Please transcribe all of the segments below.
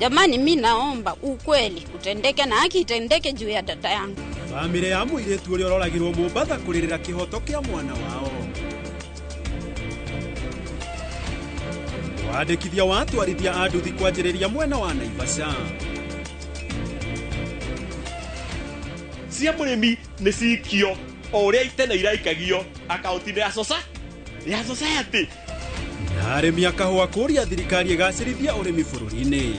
Jamani, mi naomba ukweli utendeke na haki itendeke juu ya dada yangu. Bamĩrĩ ya mũirĩtu ũrĩa ũroragirwo Mombatha kũrĩrĩra kĩhoto kĩa mwana wao. Wandĩkithia wa atwarithia a nduthi kwanjĩrĩria mwena wa Naivasha. Cia mũrĩmi nĩ cikio o ũrĩa itene iraikagio akaunti-inĩ ya sosa ya society. Na arĩmi a kahũa kũũria thirikari ĩgacĩrithie ũrĩmi bũrũri-inĩ.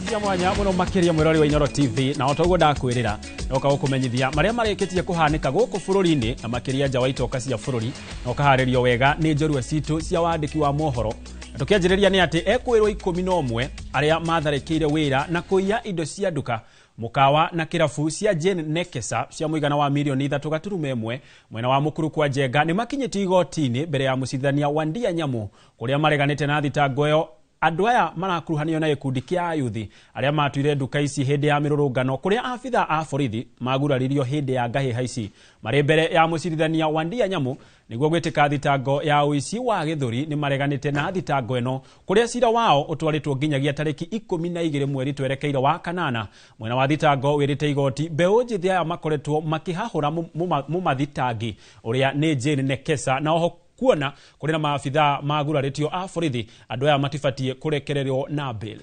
Cia mwanya muno makiria mwirori wa Inooro TV, na otoguo ndakwirira noka gukumenyithia maria marikitie kuhanika guku bururi-ini na makiria nja wa itoka cia bururi, na ukaharirio wega ni njorua citu cia wandiki wa mohoro. Na tukianjiriria ni ati ekwirwo 11 aria matharikiire wira na kuiya indo cia nduka, mukawa na kirabu cia Jane Nekesa cia muigana wa milioni 3.1 mwena wa Mukuru kwa Njenga ni makinyĩtie igoti-inĩ mbere ya mũcirithania Wandia Nyamu kuria mareganĩte na thitango ĩyo. Andũ aya marakuruhanio na gĩkundi kĩa ayuthi arĩa matuire nduka ici hĩndĩ ya mĩrũrũngano kũrĩa abitha a borithi maguraririo hĩndĩ ya ngahĩha ici. Marĩ mbere ya mũcirithania Wandia Nyamu nĩguo gwĩtĩka thitango ya ũici wa gĩthũri nĩ mareganĩte na thitango ĩno kũrĩa cira wao ũtwarĩtwo nginyagia tarĩki 12 mweri twerekeire wa kanana. Mwena wa thitango wĩrĩte igoti mbeũ njĩthĩ aya makoretwo makĩhahũra mũmathitangi ũrĩa nĩ Jane Nekesa, na oho kuona kũrĩ na maabitha magurarĩtio a borithi andũ aya matibatiĩ kũrekererwo na bail.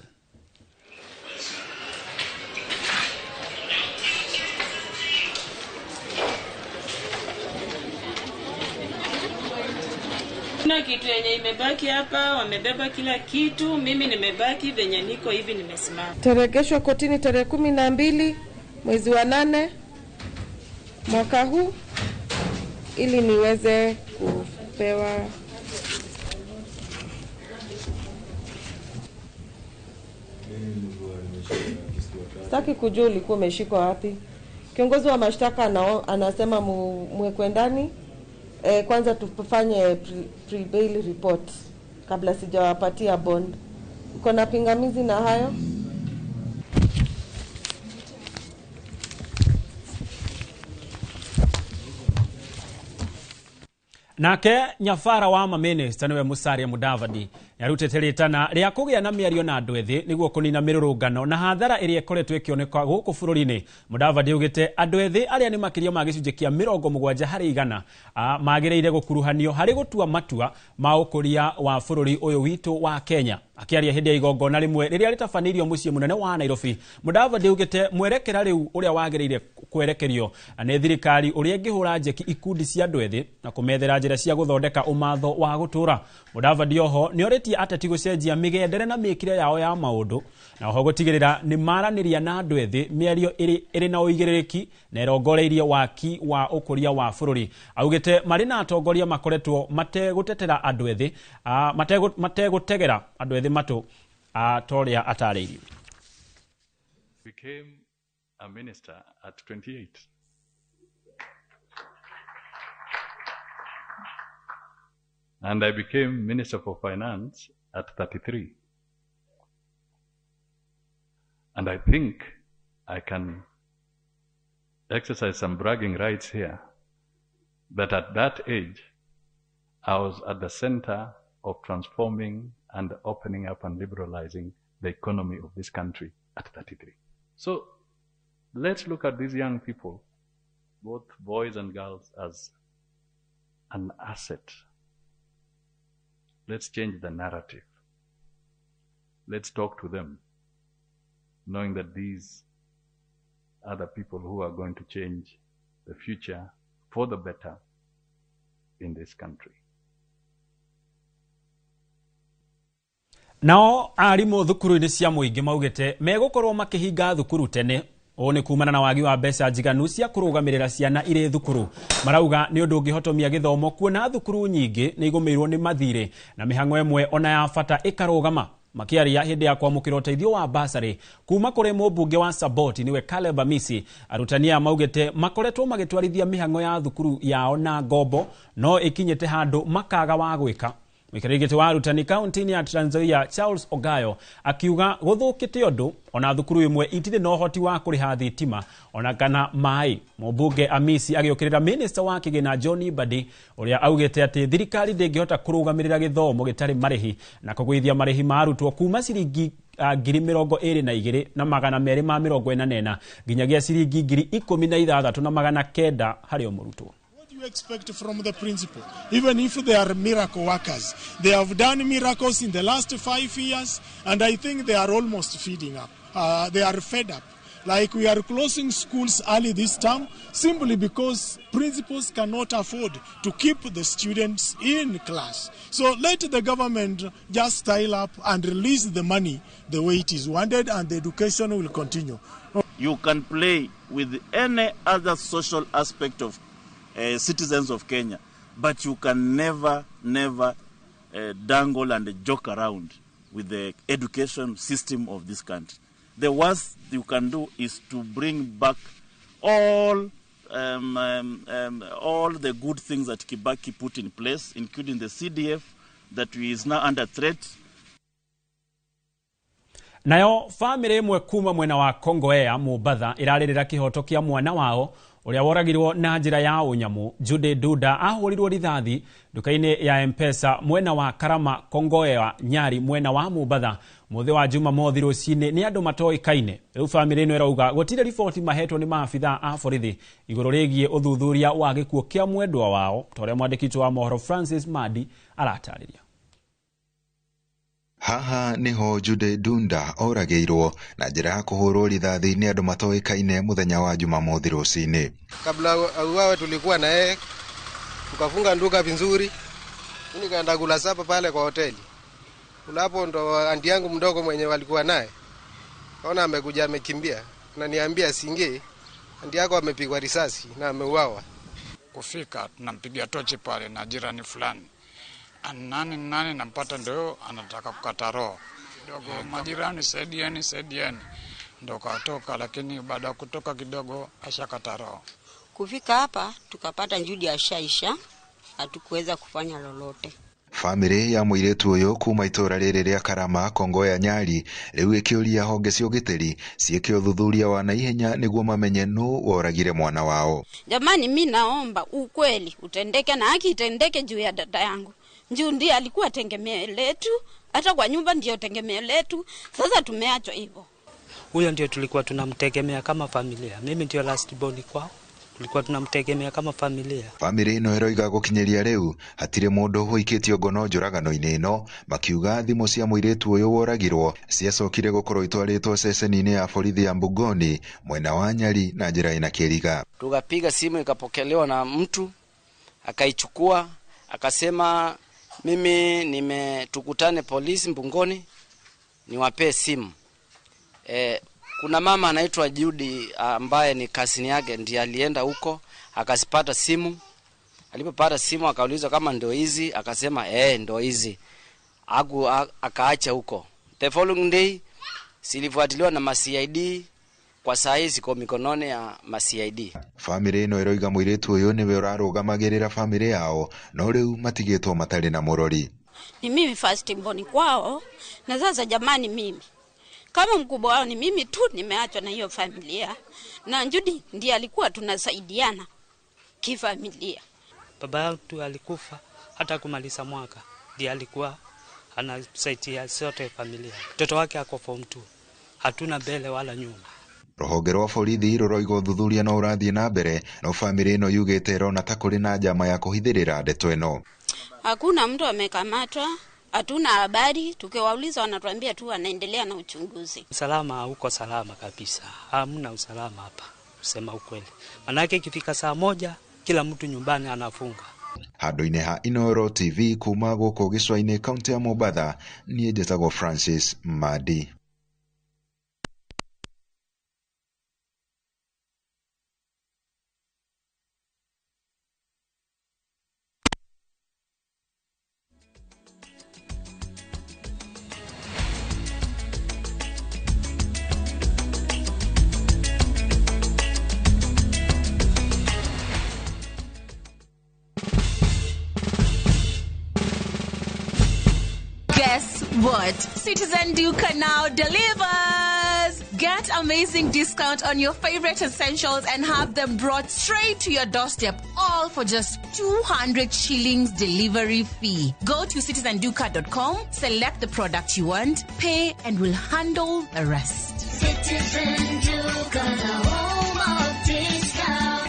Kuna kitu yenye imebaki hapa, wamebeba kila kitu, mimi nimebaki venye niko hivi nimesimama. Taregeshwa kotini tarehe 12 mwezi wa 8 mwaka huu ili niweze kupewa. Sitaki kujua ulikuwa umeshikwa wapi. Kiongozi wa mashtaka anasema mwekwe ndani. Kwanza tufanye pre-bail report kabla sijawapatia bond. Uko na pingamizi na hayo? Nake nyabara wa maminista niwe Musalia Mudavadi nĩarutĩte rĩtana rĩa kũgĩa na mĩario na andũ ethĩ nĩguo kũnina mĩrũrũngano na hathara ĩrĩa ĩkoretwo ĩkĩoneka gũkũ bũrũri-inĩ. Mudavadi augĩte andũ ethĩ arĩa nĩ makĩria ma gĩcunjĩ kĩa 70% magĩrĩire gũkuruhanio harĩ gũtua matua ma ũkũria wa bũrũri ũyũ witũ wa Kenya. Akĩaria hĩndĩ ya igongona rĩmwe rĩrĩa rĩtabanĩirio mũciĩ mũnene wa Nairobi, Mudavadi augĩte mwerekera rĩu ũrĩa wagĩrĩire kwerekerio nĩ thirikari ũrĩa ĩngĩhũra njeki ikundi cia andũ ethĩ na kũmethera njĩra cia gũthondeka ũmatho wa gũtũũra. Mudavadi oho nĩorĩtie ateti gũcenjia mĩgendere na mĩkĩre yao ya maũndũ na oho gũtigĩrĩra nĩ maranĩria na andũ ethĩ mĩario ĩrĩ na ũigĩrĩrĩki na ĩrongoreirie waki wa ũkũria wa bũrũri. Augĩte marĩ na atongoria makoretwo mategũtetera andũ ethĩ, mategũtegera andũ ethĩ matũ ta ũrĩa atarĩirie. Became a minister at 28. And I became Minister for Finance at 33. And I think I can exercise some bragging rights here that at that age, I was at the center of transforming and opening up and liberalizing the economy of this country at 33. So let's look at these young people, both boys and girls, as an asset. Let's change the narrative. Let's talk to them, knowing that these are the people who are going to change the future for the better in this country. Nao arimũ thukuru-inĩ cia mũingĩ maugĩte megũkorwo makĩhinga thukuru tene. Ũũ nĩ kumana na wagi wa mbeca njiganu cia kũrũgamĩrĩra ciana irĩ thukuru. Marauga nĩ ũndũ ũngĩhotomia gĩthomo kuona thukuru nyingĩ nĩ igũmĩirwo nĩ mathirĩ na mĩhang'o ĩmwe ona ya bata ĩkarũgama. Makiaria hindi ya kwamukira uteithio wa basarĩ kuma kuri mũmbunge wa Saboti niwe Caleb Amisi, arutani aya maugite makoretwo magitwarithia mihango ya thukuru yao na ngombo no ikinyite handu makaga wa gwika. Mwĩkarĩri wa arutani kaunti-inĩ ya Trans Nzoia Charles Ogayo akiuga gũthũkĩte ũndũ ona thukuru imwe itirĩ na ũhoti wa kũrĩha thitima ona kana maĩ. Mũmbunge Amisi agĩũkĩrĩra minista wa kĩgĩna John Mbadi ũrĩa augĩte atĩ thirikari ndĩngĩhota kũrũgamĩrĩra gĩthomo gĩtarĩ marĩhi na kũgũithia marĩhi ma arutwo kuma ciringi 22,244 nginyagia ciringi 16,900 harĩ o mũrutwo. You expect from the principal, even if they are miracle workers? They have done miracles in the last 5 years, and I think they are almost feeding up. They are fed up. Like, we are closing schools early this term simply because principals cannot afford to keep the students in class. So let the government just style up and release the money the way it is wanted, and the education will continue. You can play with any other social aspect of citizens of Kenya, but you can never, never dangle and joke around with the education system of this country. The worst you can do is to bring back all the good things that Kibaki put in place, including the CDF that is now under threat. Nayo family imwe kuma mwena wa Kongowea Mombatha irarĩrĩra kĩhoto kĩa mwana wao ũrĩa woragirwo na njĩra ya ũnyamu. Jude Duda ahũrirwo rithathi nduka-inĩ ya M-Pesa mwena wa Karama Kongowea Nyari mwena wa Mombatha mũthĩ wa Jumamothi rũcinĩ nĩ andũ matoĩkaine. Rĩu family ĩno ĩrauga gũtirĩ riboti mahetwo nĩ maabitha a borithi igũrũ rĩgiĩ ũthuthuria wa gĩkuũ kĩa mwendwa wao, ta ũrĩa mwandĩki witũ wa mohoro Francis Madi aratarĩria. Haha niho Jude Dunda oragĩirwo na njĩra ya kũhũrwo rithathi nĩ andũ matoĩkaine mũthenya wa Jumamothi rũcinĩ. Kabla auawe tulikuwa na yeye, tukafunga nduka vizuri. Mimi nikaenda kula sapa pale kwa hoteli. Kula ndo anti yangu mdogo mwenye walikuwa naye. Kaona amekuja amekimbia, ananiambia singe, anti yako amepigwa risasi na ameuawa. Kufika tunampigia tochi pale na jirani fulani. Nani nani nampata ndio anataka kukata roho. Kidogo majirani saidieni saidieni. Ndio katoka, lakini baada kutoka kidogo ashakata roho. Kufika hapa tukapata Judy ashaisha, hatukuweza kufanya lolote. Family ya mũirĩtu ũyũ kuma itũra rĩrĩ rĩa Karama Kongowea Nyari rĩu ĩkĩũria honge cia ũgitĩri ciĩke ũthuthuria wa naihenya nĩguo mamenye nũ woragire mwana wao. Jamani, mimi naomba ukweli utendeke na haki itendeke juu ya dada yangu. Juu ndiye alikuwa tegemeo letu, hata kwa nyumba ndiyo tegemeo letu. Sasa tumeachwa hivyo. Huyo ndio tulikuwa tunamtegemea kama familia. Mimi ndio last born kwao. Tulikuwa tunamtegemea kama familia. Family ĩno ĩroiga gũkinyĩria rĩu hatirĩ mũndũ ũikĩtio ngono njũragano-inĩ ĩno, makiuga thimũ cia mũirĩtu ũyũ woragirwo ciacokire gũkorwo itwarĩtwo ceceni-inĩ ya borithi ya Mbugoni mwena wa Nyari na njĩra ĩna kĩriga. Tukapiga simu ikapokelewa na mtu akaichukua akasema mimi nimetukutane polisi Mbugoni niwapee simu. Kuna mama anaitwa Judy ambaye ni kasini yake ndiye alienda huko akasipata simu. Alipopata simu akaulizwa kama ndio hizi, akasema ndio hizi. Akaacha huko. The following day silifuatiliwa na ma-CID, kwa saa hizi kwa mikononi ya ma-CID. Family ĩno ĩroiga mũirĩtu ũyũ nĩwe ũrarũgamagĩrĩra family yao no rĩu matigĩtwo matarĩ na mũrori. Ni mimi first born kwao, na sasa jamani mimi kama mkubwa wao ni mimi tu nimeachwa na hiyo familia. Na Judy ndiye alikuwa tunasaidiana kifamilia. Baba yetu alikufa hata kumaliza mwaka, ndiye alikuwa anasaidia sote familia. Mtoto wake ako form 2. Hatuna mbele wala nyuma. Rũhonge rwa borithi rũroiga ũthuthuria no ũrathiĩ na mbere, no family ĩno yugĩte ĩrona ta kũrĩ na njama ya kũhithĩrĩra ndeto ĩno. Hakuna mtu amekamatwa. Hatuna habari, tukiwauliza wanatuambia tu wanaendelea na uchunguzi. Usalama huko salama kabisa. Hamna usalama hapa, kusema ukweli. Manake ikifika saa 1 kila mtu nyumbani anafunga. Handũ-inĩ ha Inooro TV kuma gũkũ gĩcũa-inĩ kaunti ya Mombatha, niĩ njĩtagwo Francis Madi. Citizen Duka now delivers! Get amazing discount on your favorite essentials and have them brought straight to your doorstep, all for just 200 shillings delivery fee. Go to citizenduka.com, select the product you want, pay, and we'll handle the rest. Citizen Duka, the home of discount.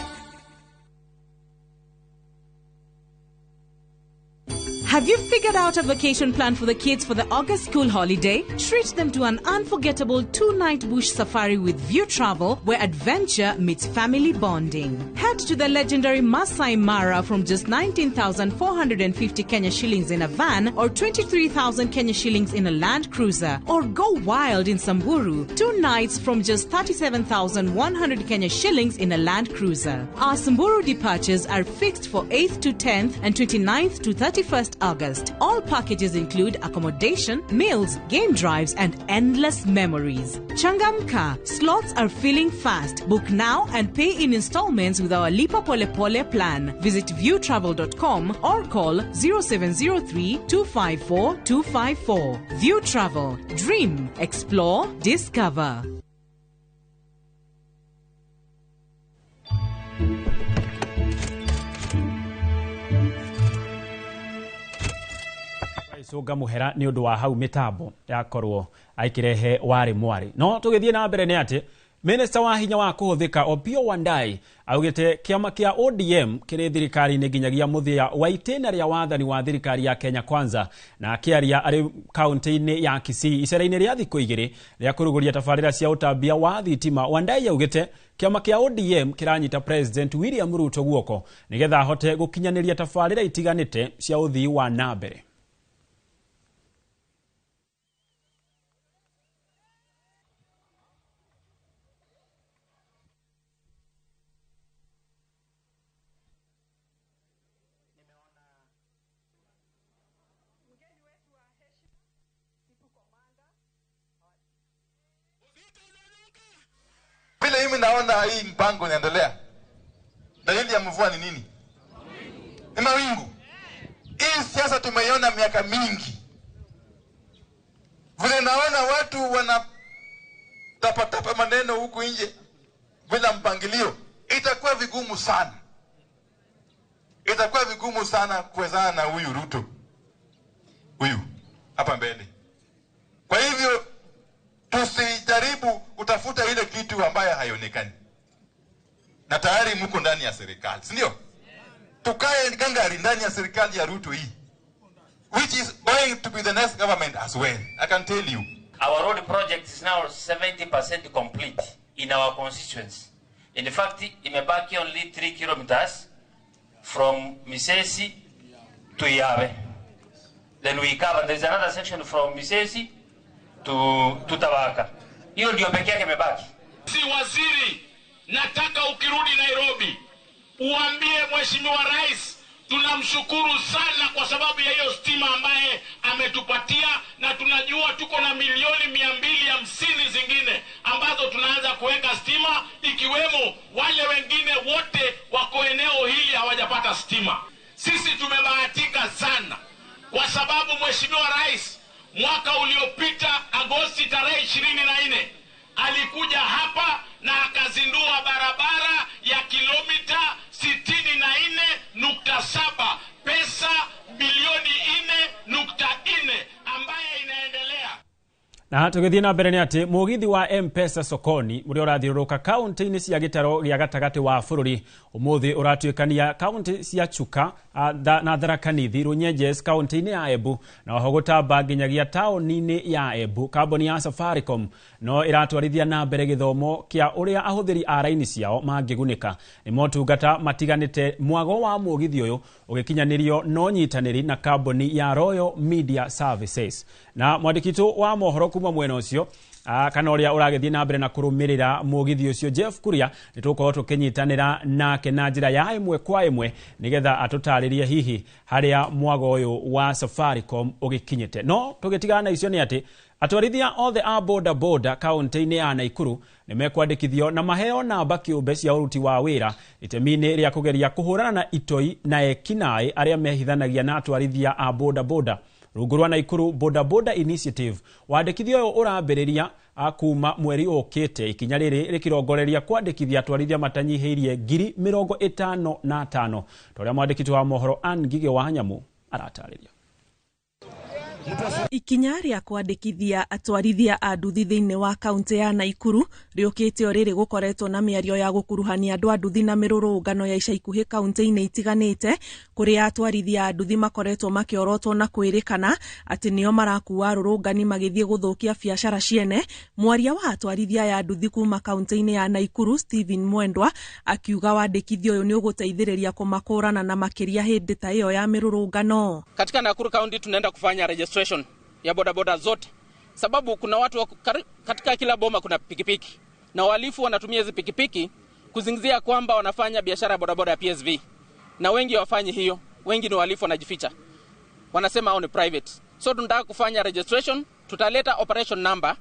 Have you figured out a vacation plan for the kids for the August school holiday? Treat them to an unforgettable 2-night bush safari with View Travel, where adventure meets family bonding. Head to the legendary Masai Mara from just 19,450 Kenya shillings in a van or 23,000 Kenya shillings in a Land Cruiser. Or go wild in Samburu, 2 nights from just 37,100 Kenya shillings in a Land Cruiser. Our Samburu departures are fixed for 8th to 10th and 29th to 31st August. All packages include accommodation, meals, game drives, and endless memories. Changamka, slots are filling fast. Book now and pay in installments with our Lipa Pole Pole plan. Visit viewtravel.com or call 0703 254 254. View Travel. Dream, explore, discover. Cũnga mũhera nĩ ũndũ wa hau mĩtambo yakorwo aikirehe warĩ mwarĩ. No tũgĩthiĩ na mbere nĩ atĩ Minister wa hinya wa kũhũthĩka Opiyo Wandayi augĩte kĩama kĩa ODM kĩrĩ thirikari-inĩ nginyagia mũthia wa itĩna rĩa wathani wa thirikari ya Kenya Kwanza, na akĩaria arĩ kaunti-inĩ ya Kisii icera-inĩ rĩa thikũ igĩrĩ rĩa kũrugũria tabarĩra cia ũtambia wa thitima. Wandayi augĩte kĩama kĩa ODM kĩranyita President William Ruto guoko nĩgetha ahote gũkinyanĩria tabarĩra itiganĩte cia ũthii wa na mbere. Vile mimi naona hii mpango inaendelea, dalili ya mvua ni nini? Ni mawingu. Hii siasa tumeiona miaka mingi. Vile naona watu wanatapatapa maneno huku nje bila mpangilio, itakuwa vigumu sana. Itakuwa vigumu sana kuwezana na huyu Ruto, huyu hapa mbele. Kwa hivyo tusijaribu kutafuta ile kitu ambayo haionekani. Na tayari mko ndani ya serikali, si ndio? Tukae gangari ndani ya serikali ya Ruto hii, which is going to be the next government as well. I can tell you. Our road project is now 70% complete in our constituency. In fact, imebaki only 3 kilometers from Misesi to Iyawe. Then we cover, there is another section from Misesi to Tabaka. Hiyo ndio pekee yake imebaki. Si waziri, nataka ukirudi Nairobi uambie Mheshimiwa Rais tunamshukuru sana kwa sababu ya hiyo stima ambaye ametupatia, na tunajua tuko na milioni 250 zingine ambazo tunaanza kuweka stima, ikiwemo wale wengine wote wako eneo hili hawajapata stima. Sisi tumebahatika sana kwa sababu Mheshimiwa Rais mwaka uliopita Agosti tarehe 24 alikuja hapa na akazindua barabara ya kilomita 64.7, pesa bilioni 4.4 ambaye inaendelea. Na tũgĩthiĩ na mbere nĩ atĩ mũgithi wa M-Pesa sokoni ũrĩa ũrathiũrũrũka kaunti-inĩ cia gĩtaro gĩa gatagatĩ wa bũrũri ũmũthĩ ũratuĩkania kaunti cia Chuka na Tharaka Nithi, Runyenjes kaunti-inĩ ya Embu, na oho gũtamba nginyagia taũni-inĩ ya Embu. Kambuni ya Safaricom no ĩratwarithia na mbere gĩthomo kĩa ũrĩa ahũthĩri a raini ciao mangĩgunĩka nĩ motungata matiganĩte. Mwago wa mũgithi ũyũ ũgĩkinyanĩrio no nyitanĩri na kambuni ya Royal Media Services. Na mwandĩki wa mohoro kuma mwena ũcio kana ũrĩa ũragĩthiĩ na mbere na kũrũmĩrĩra mũgithi ũcio Jeff Kuria, nĩ tũgũkorwo tũkĩnyitanĩra nake na njĩra ya ĩmwe kwa ĩmwe nĩgetha atũtarĩrie hihi harĩa mwago ũyũ wa Safaricom ũgĩkinyĩte. No tũgĩtigana na icio nĩ atĩ atwarithia othe a boda boda kaunti-inĩ ya Naikuru nĩ mekwandĩkithio na maheo namba kĩũmbe cia ũruti wa wĩra itemi-inĩ rĩa kũgeria kũhũrana na itoi na ekinaĩ arĩa mehithanagia na atwarithia a boda boda. Rungu rwa Naikuru Boda Boda Initiative, wandĩkithia ũyũ ũrambĩrĩria kuma mweri ũkĩte. Ikinya rĩrĩ rĩkĩrongoreria kwandĩkithia atwarithia matanyihĩirie 55,000, ta ũrĩa mwandĩki wa mohoro Ann Ngigĩ wa Nyamu aratarĩria. Ikinya rĩa kwandĩkithia atwarithia a nduthi thĩinĩ wa kaunti ya Naikuru rĩũkĩte o rĩrĩ gũkoretwo na mĩario ya gũkuruhania andũ a nduthi na mĩrũrũngano ya ica ikuhĩ kaunti-inĩ itiganĩte, kũrĩa atwarithia a nduthi makoretwo makĩorotwo na kwĩrĩkana atĩ nĩo marakua arũrũngani magĩthiĩ gũthũkia biacara ciene. Mwaria wa atwarithia aya a nduthi kuma kaunti-inĩ ya Naikuru, Stephen Mwendwa, akiuga wandĩkithia ũyũ nĩ ũgũteithĩrĩria kũmakũrana na makĩria hĩndĩ ta ĩyo ya mĩrũrũngano. Katika Nakuru County tunaenda kufanya registration ya bodaboda zote, sababu kuna watu katika kila boma kuna pikipiki, na wahalifu wanatumia hizi pikipiki kuzingizia kwamba wanafanya biashara ya bodaboda ya PSV, na wengi hawafanyi hiyo, wengi ni wahalifu wanajificha, wanasema hao ni private. So tunataka kufanya registration, tutaleta operation number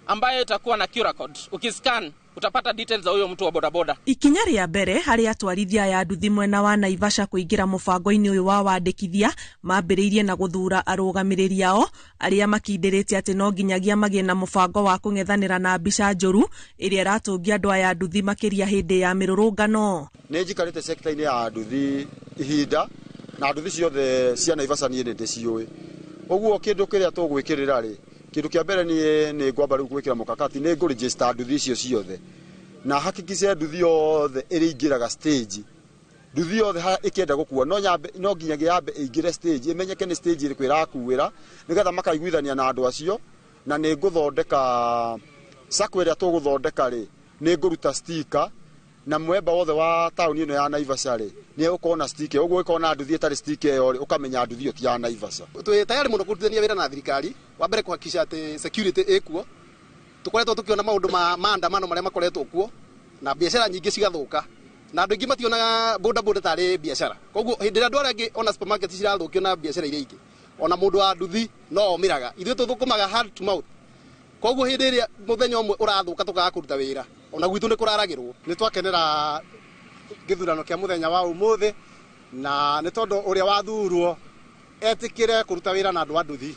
ambayo itakuwa na QR code, ukiscan utapata details za huyo mtu wa bodaboda. Ikinya rĩa mbere harĩ atwarithia aya nduthi mwena wa Naivasha kũingĩra mũbango-inĩ ũyũ wa wandĩkithia mambĩrĩirie na gũthuura arũgamĩrĩri ao arĩa makindĩrĩte atĩ no nginyagia magĩe na mũbango wa kũng'ethanĩra na mbica njũru ĩrĩa ĩratũngia andũ aya nduthi makĩria hĩndĩ ya mĩrũrũngano. Nĩ njikarĩte sekta-inĩ ya nduthi ihinda na nduthi ciothe cia Naivasha niĩ nĩ ndĩciũĩ, ũguo kĩndũ kĩrĩa tũgwĩkĩrĩra rĩ, kĩndũ kĩa mbere niĩ nĩ ngwamba rĩu gwĩkĩra mũkakati, nĩ ngũregister nduthi icio ciothe na hakikisha nduthi yothe ĩrĩingĩraga stage, nduthi yothe ĩkĩenda gũkua no nginyagia yambe ĩingĩre stage, ĩmenyeke nĩ stage ĩrĩkũ ĩrakuĩra, nĩgetha makaiguithania na andũ acio. Na nĩ ngũthondeka sacco ĩrĩa tũgũthondeka rĩ, nĩ ngũruta sticker na mwemba wothe wa taũni ĩno ya Naivasha rĩ, nĩ egũkorwo na sticker, ũguo ĩkorwo na nduthi ĩtarĩ sticker ĩyo rĩ, ũkamenya nduthi ĩyo ti ya Naivasha. Twĩ tayari mũno kũrutithania wĩra na thirikari, wa mbere kuhakikisha atĩ security ĩkuo. Tukoretwo tukiona maũndũ ma maandamano marĩa makoretwo kuo na biacara nyingĩ cigathũka, na andũ aingĩ mationaga boda boda tarĩ biacara, koguo hĩndĩ ĩrĩa andũ arĩa angĩ ona supermarket cirathũkio na biacara iria ingĩ, ona mũndũ wa nduthi no omĩraga. Ithuĩ tũthũkũmaga hand to mouth, koguo hĩndĩ ĩrĩa mũthenya ũmwe ũrathũka tũkaga kũruta wĩra, ona gwitũ nĩ kũraragĩrwo. Nĩ twakenera gĩthurano kĩa mũthenya wa ũmũthĩ, na nĩ tondũ ũrĩa wathurwo etĩkĩre kũruta wĩra na andũ a nduthi,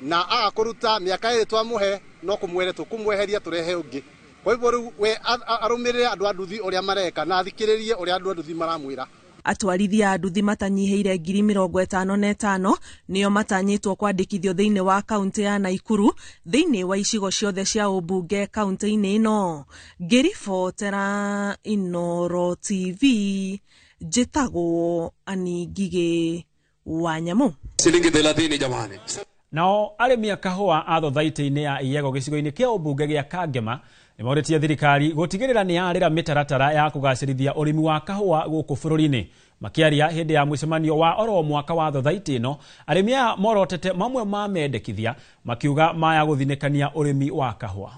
na aga kũruta mĩaka ĩrĩ twamũhe no kũmwere tũkũmweheria tũrehe ũngĩ. Kwa hivyo rĩu we arũmĩrĩre andũ a nduthi ũrĩa mareka na athikĩrĩrie ũrĩa andũ a nduthi maramwĩra. Atwarithia a nduthi matanyihĩire 55,000 nĩo matanyĩtwo kwandĩkithio thĩinĩ wa kaunti ya Naikuru thĩinĩ wa icigo ciothe cia ũmbunge kaunti-inĩ ĩno. Ngĩribotera Inooro TV, njĩtagwo Ann Ngigĩ wa Nyamu. Shilingi 30 jamani. Nao arĩmi a kahũa a thothaitĩ-inĩ ya Iyego gĩcigo-inĩ kĩa ũmbunge gĩa Kangema nĩmorĩtie thirikari gũtigĩrĩra nĩ yarĩra mĩtaratara ya kũgacĩrithia ũrĩmi wa kahũa gũkũ bũrũri-inĩ. Makĩaria hĩndĩ ya mũcemanio wa oro mwaka wa thothaitĩ ĩno, arĩmi aya morotete mamwe ma mendekithia makiuga maya gũthinĩkania ũrĩmi wa kahũa.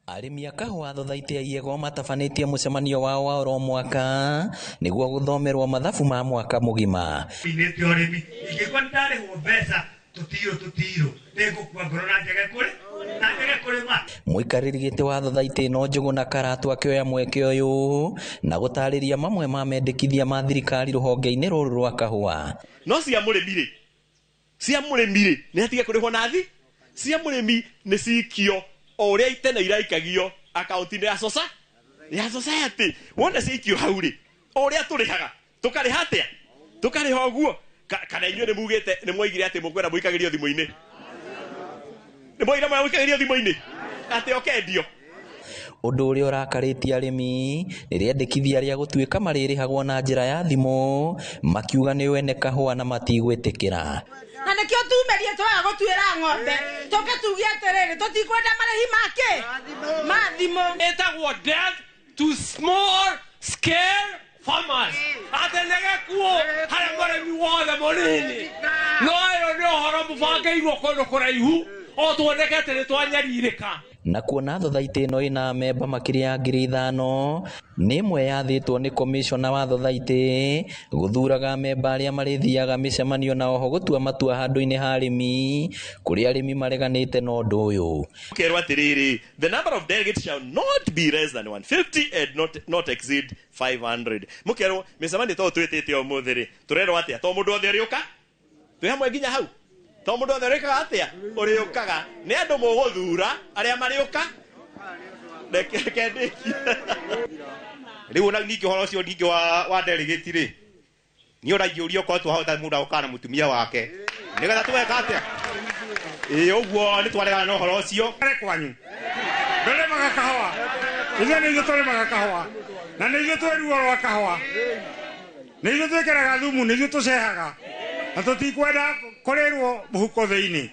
Arĩmi a kahũa thothaitĩ ya Iyego matabanĩtie mũcemanio wao wa oro mwaka nĩguo gũthomerwo mathabu ma mwaka mũgima. Inĩte ũrĩmi ingĩkorwo nĩndarĩhwo mbeca tũtirũ nĩngũkua ngoro na njage kũrĩma. Mũikarĩri gĩtĩ wa thothaitĩ ĩno Njũgũna Karatu akĩoya mweke ũyũ na gũtarĩria mamwe ma mendekithia ma thirikari rũhonge-inĩ rũrũ rwa kahũa. No cia mũrĩmi rĩ, nĩ atige kũrĩhwo na thi, cia mũrĩmi nĩ cikio o ũrĩa itene iraikagio akaunti-inĩ ya ya society, wona cikio hau rĩ, o ũrĩa tũrĩhaga tũkarĩha atĩa, tũkarĩha ũguo. Kana inyuĩ nĩ mugĩte nĩ mwoigire atĩ mũkwenda mũikagĩrio thimũ-inĩ, nĩ mwoigire mũikagĩrio thimũ-inĩ atĩ ũkendio. Ũndũ ũrĩa ũrakarĩtie arĩmi nĩ rĩendekithia rĩa gũtuĩka marĩrĩhagwo na njĩra ya thimũ, makiuga nĩ wene kahũa na matigwĩtĩkĩra. Na nĩkĩo tumerie twaga gũtuĩra ng'ombe tũke tuge atĩrĩrĩ tũtikwenda marĩhi make ma thimũ. Ĩtagwo death to small scale farmers, atĩ nĩ gĩkuũ harĩ mũrĩmi wothe mũnini, no ĩyo nĩ ũhoro mũbangĩirwo kũndũ kũraihu. O tuoneke atĩ nĩ twanyarirĩka. Na kuona thothaitĩ ĩno ĩna memba makĩria ya 5,000 nĩ ĩmwe yathĩtwo nĩ komishona wa thothaitĩ gũthuraga memba arĩa marĩthiaga mĩcemanio na oho gũtua matua handũ-inĩ ha arĩmi kũrĩa arĩmi mareganĩte na ũndũ ũyũ. Kerwo atĩrĩrĩ, the number of delegates shall not be less than 150 and not exceed 500. Mũkerwo mĩcemanio to twĩtĩte ũmũthĩ rĩ, tũrerwo atĩa? To mũndũ othe ũrĩũka? Twĩ hamwe nginya hau? To mũndũ othe ũrĩkaga atĩa? Ũrĩũkaga. Nĩ andũ mũgũthura arĩa marĩũka? Reke ndĩkie. Rĩu ona ningĩ ũhoro ũcio ningĩ wa delegate rĩ, niĩ ona ingĩũria okorwo twahota mũndũ agũkana na mũtumia wake nĩgetha tũgeka atĩa? Ĩĩ ũguo nĩ twaregana na ũhoro ũcio. Kwanyu ndũrĩmaga kahũa, ithuĩ nĩ ithuĩ tũrĩmaga kahũa na nĩ ithuĩ twĩ ruo rwa kahũa, nĩ ithuĩ twĩkĩraga thumu, nĩ ithuĩ tũcehaga na tũtikwenda kũrĩrwo mũhuko thĩinĩ.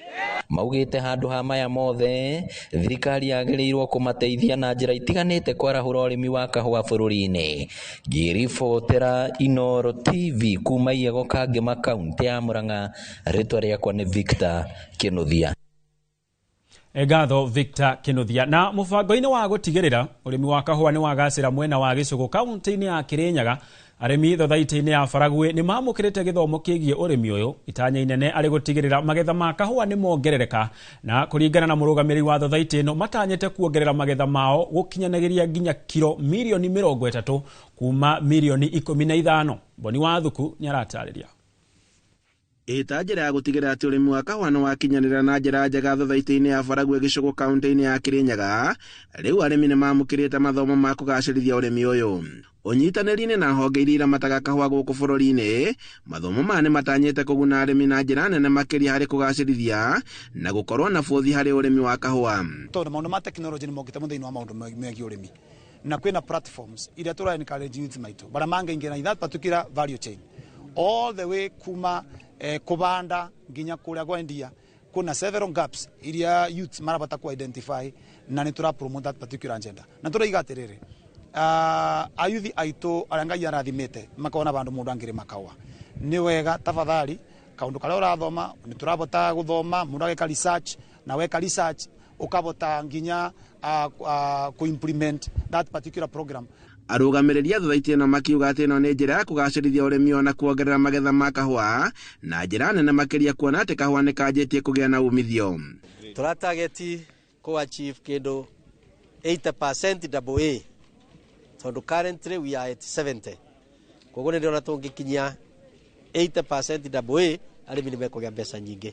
Maugĩte handũ ha maya mothe thirikari yagĩrĩirwo kũmateithia na njĩra itiganĩte kwarahũra ũrĩmi wa kahũa bũrũri-inĩ. Ngĩribotera Inooro TV kuma Iyego Kangema kaunti ya Murang'a, rĩtwa rĩakwa nĩ Victor Kĩnuthia. Ngatho Victor Kĩnuthia. Na mũbango-inĩ wa gũtigĩrĩra ũrĩmi wa kahũa nĩ wagacĩra mwena wa Gĩcũgũ kaunti-inĩ ya Kĩrĩnyaga, arĩmi thothaitĩ-inĩ ya Baragwĩ nĩ mamũkĩrĩte gĩthomo kĩgiĩ ũrĩmi ũyũ. Itanya inene arĩ gũtigĩrĩra magetha ma kahũa nĩ mongerereka, na kũringana na mũrũgamĩrĩri wa thothaitĩ ĩno matanyĩte kuongerera magetha mao gũkinyanĩria nginya kiro mirioni 30 kuma mirioni 15. Boni wa Thuku nĩ aratarĩria. Ĩta njĩra ya gũtigĩrĩra atĩ ũrĩmi wa kahũa nĩ wakinyanĩra na njĩra njega thothaitĩ-inĩ ya Baragwĩ Gĩcũgũ kaunti-inĩ ya Kĩrĩnyaga, rĩu arĩmi nĩ mamũkĩrĩte mathomo ma kũgacĩrithia ũrĩmi ũyũ. Ũnyitanĩri-inĩ na honge iria iramataga kahũa gũkũ bũrũri-inĩ, mathomo maya nĩ matanyĩte kũguna arĩmi na njĩra nene makĩria harĩ kũgacĩrithia na gũkorwo na bũthi harĩ ũrĩmi wa kahũa. Tondũ maũndũ ma tekinoronjĩ nĩ mokĩte mũno thĩinĩ wa maũndũ megiĩ ũrĩmi, na kwĩna platforms iria tũra encourage youth maitũ barĩa mangĩingĩra in that particular value chain all the way kuma kũbanda nginya kũrĩa kwendia. Kuna several gaps iria youths marabata ku identify na nĩ tũra promote that particular agenda. Na tũraiga atĩrĩrĩ, ayuthi aitũ arĩa Ngai arathimĩte makona bandũ mũndũ angĩrĩma kahũa nĩ wega, tafadhali kaũndũ karĩa ũrathoma nĩ tũrabota gũthoma mũndũ ageka research, na weka research ũkabota nginya ku implement that particular program. Arũgamĩrĩri a thothaitĩ ĩno makiuga atĩ ĩno nĩ njĩra ya kũgacĩrithia ũrĩmi ona kuongerera magetha ma kahũa na njĩra nene makĩria kuona atĩ kahũa nĩ kanjĩtie kũgĩa na umithio. Tũra target kũ achieve kĩndũ 80% double A tondũ currently we are at 70. Koguo nĩ ndĩrona tũngĩkinyia 80% double A arĩmi nĩ mekũgĩa mbeca nyingĩ.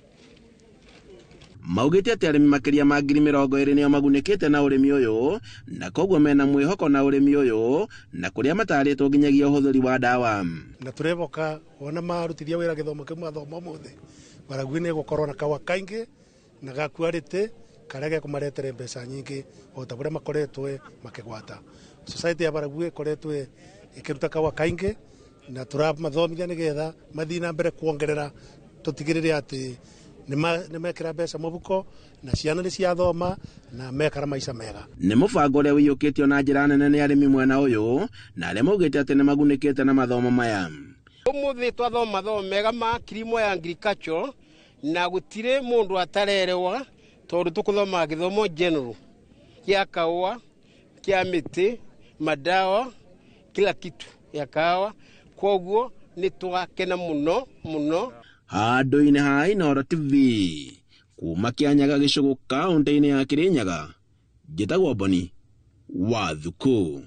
Maugĩte atĩ arĩmi makĩria ma 20,000 nĩo magunĩkĩte na ũrĩmi ũyũ na koguo mena mwĩhoko na ũrĩmi ũyũ na kũrĩa matarĩtwo nginyagia ũhũthĩri wa ndawa. Na tũreboka wona marutithia wĩra gĩthomo kĩu mathomo mothe Baragwĩ nĩ gũkorwo na kahũa kaingĩ na ga quality karĩa gekũmaretere mbeca nyingĩ o ta ũrĩa makoretwo makĩgwata. Society ya Baragwĩ ĩkoretwo ĩkĩruta kahũa kaingĩ na tũramathomithia nĩgetha mathiĩ na mbere kuongerera tũtigĩrĩre atĩ nĩ mekĩra mbeca mũhuko na ciana nĩ ciathoma na mekara maica mega. Nĩ mũbango ũrĩa ũiyũkĩtio na njĩra nene nĩ arĩmi mwena ũyũ na arĩa maugĩte atĩ nĩ magunĩkĩte na mathomo maya. Ũmũthĩ twathoma mathomo mega ma kilimo ya agriculture na gũtirĩ mũndũ atarerewa tondũ tũkũthoma gĩthomo general kĩa kahũa, kĩa mĩtĩ, madawa, kila kitu ya kahawa. Koguo nĩ twakena mũno mũno. Handũ-inĩ ha Inooro TV kuma Kĩanyaga Gĩcũgũ kaunti-inĩ ya Kĩrĩnyaga, njĩtagwo Boni wa Thuku.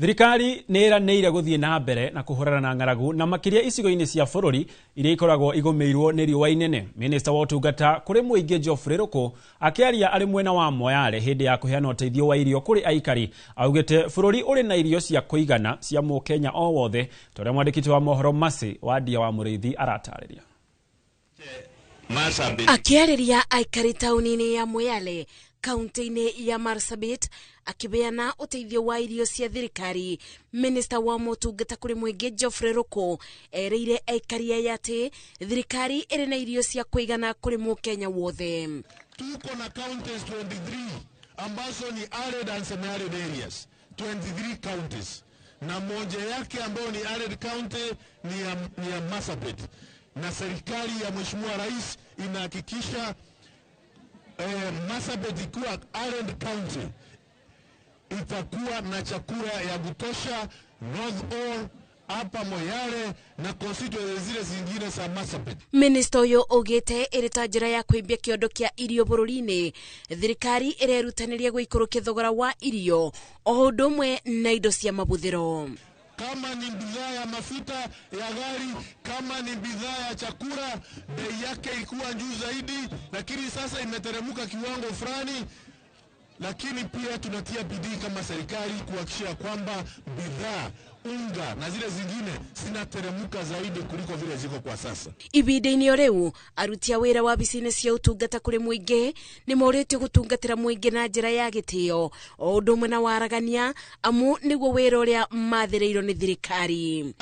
Thirikari nĩ ĩranĩire gũthiĩ na mbere na kũhũrana na ng'aragu na makĩria icigo-inĩ cia bũrũri iria ikoragwo igũmĩirwo nĩ riũa inene. Minista wa ũtungata kũrĩ mũingĩ Geoffrey Ruku akĩaria arĩ mwena wa Moyale hĩndĩ ya kũheana ũteithio wa irio kũrĩ aikari augĩte bũrũri ũrĩ na irio cia kũigana cia mũkenya o wothe, ta ũrĩa mwandĩki wa mohoro Mercy wa Ndia wa Mũrĩithi aratarĩria. Akĩarĩria aikari taũni-inĩ ya Moyale kaunti-inĩ ya Marsabit akibeana uteithio wa irio cia thirikari, Minista wa motungata kuri mũingĩ Geoffrey Ruku erĩire aikari aya atĩ thirikari ĩrĩ na irio cia kũigana kũrĩ mũkenya wothe. Tuko na counties 23 ambazo ni arid and semi-arid areas, 23 counties, na moja yake ambayo ni arid county ni ya Marsabit, na serikali ya Mheshimiwa Rais inahakikisha Marsabit ikiwa arid county itakuwa na chakula ya kutosha North Horr, hapa Moyale na constituencies zile zingine za Marsabit. Minister uyu augite iri ta njira ya kwimbia kiondo kia irio bururi-ini, thirikari irerutanĩria guikũrũkia thogora wa irio o ũndũ ũmwe na indo cia mabuthĩro. Kama ni bidhaa ya mafuta ya gari, kama ni bidhaa ya chakula, bei yake ilikuwa juu zaidi, lakini sasa imeteremka kiwango fulani. Lakini pia tunatia bidii kama serikali kuhakikisha kwamba bidhaa, unga na zile zingine zinateremka zaidi kuliko vile ziko kwa sasa. Ibinda-inĩ o rĩu aruti a wĩra wabici-inĩ cia ũtungata kũrĩ mũingĩ nĩ morĩtio gũtungatĩra mũingĩ na njĩra ya gĩtĩo o ũndũ ũmwe na waragania, amu nĩguo wĩra ũrĩa mathĩrĩirwo nĩ thirikari.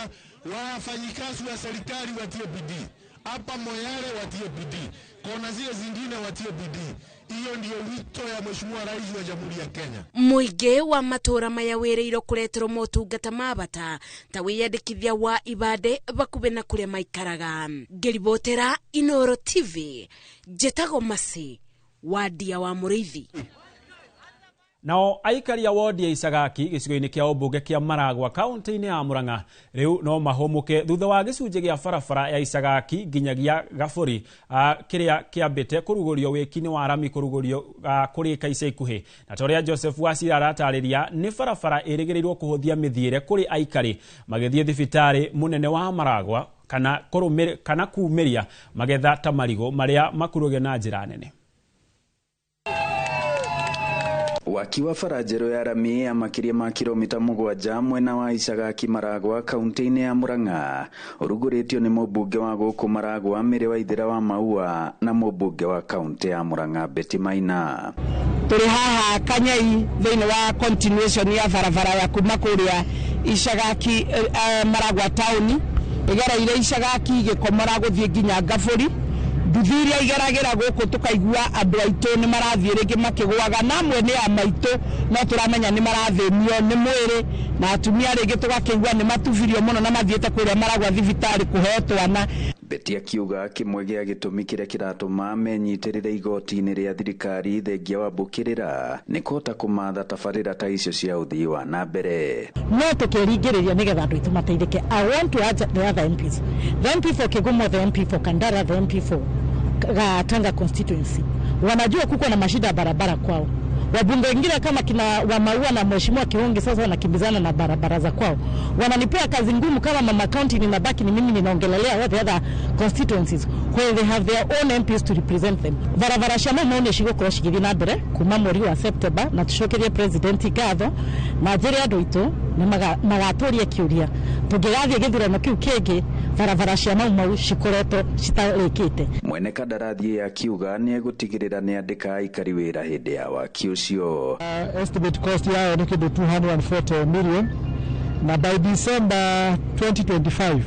Wafanyikazi wa serikali watie bidii, hapa Moyale watie bidii, kona zile zingine watie bidii. Hiyo ndio wito ya Mheshimiwa Rais wa Jamhuri ya Kenya. Mũingĩ wa matũra maya wĩrĩirwo kũreterwo motungata ma bata ta wĩyandĩkithia wa ibandĩ bakuhĩ na kũrĩa maikaraga. Ngĩribotera Inooro TV, njĩtagwo Mercy Wandia wa Mũrĩithi. Nao aikari a wodi ya Icagaki gĩcigo-inĩ kĩa ũmbunge kĩa Maragwa kaunti-inĩ ya Murang'a rĩu no mahũmũke thutha wa gĩcunjĩ gĩa barabara ya Icagaki nginyagia Gabũri kĩrĩa kĩambĩte kũrugũrio wĩki-inĩ wa rami kũrugũrio kũrĩka ica ikuhĩ. Na ta ũrĩa Joseph Wacira aratarĩria, nĩ barabara ĩrĩgĩrĩirwo kũhũthia mĩthiĩre kũrĩ aikari magĩthiĩ thibitarĩ mũnene wa Maragwa kana kumĩria magetha ta marigũ marĩa makurugio na njĩra nene. Waki wa bara njerũ ya rami ya makĩria ma kilomita 7 mwena wa Icagaki Maragwa kaunti-inĩ ya Murang'a ũrugũrĩtio nĩ mũmbunge wa gũkũ Maragwa Mary Waithera wa Maua na mũmbunge wa kaunti ya Murang'a Betty Maina. Tũrĩ haha Kanyai thĩinĩ wa continuation ya barabara ya kuma kũrĩa Icagaki Maragwa town ĩgereire Icagaki gĩkomora gũthiĩ nginya Ngabũri. Nduthi iria igeragĩra gũkũ tũkaigua andũ aitũ nĩ marathiĩ rĩngĩ makĩgũaga, na amwe nĩ a maitũ no tũramenya nĩ marathĩnio nĩ mwĩrĩ, na atumia rĩngĩ tũgakĩigua nĩ matubirio mũno na mathiĩte kũrĩa Maragwa thibitarĩ kũheo twana. Betty akiuga kĩmwe gĩa gĩtũmi kĩrĩa kĩratũma menyitĩrĩre igoti-inĩ rĩa thirikari thengia wa mbũkĩrĩra nĩ kũhota kũmatha tabarĩra ta icio cia ũthii wa na mbere. No tũkĩringĩrĩria nĩgetha andũ aitũ mateithĩke. I want to urge the other MPs, the MP for Kigumo, the MP for Kandara, the MP for Tanga constituency, wanajua kuko na mashida ya barabara kwao. Wabunge wengine kama kina wa Maua na Mheshimiwa Kihongi sasa wanakimbizana na barabara za kwao. Wananipea kazi ngumu kama mama county, ninabaki ni mimi ninaongelelea all the other constituencies where they have their own MPs to represent them. Barabara cia Mau nĩ cigũkorwo cigĩthiĩ na mbere kuma mweri wa September, na tũcokerie president ngatho na njĩre andũ aitũ nĩ magatũria kĩũria tũngĩgathiĩ gĩthurano kĩu kĩngĩ barabara cia Mau Mau cikoretwo citarĩkĩte. Mwene kandarathi akiuga nĩ egũtigĩrĩra nĩ andĩka aikari wĩra hĩndĩ ya waki ũcio. Estimate cost yao ni kĩndũ 240 million, na by December 2025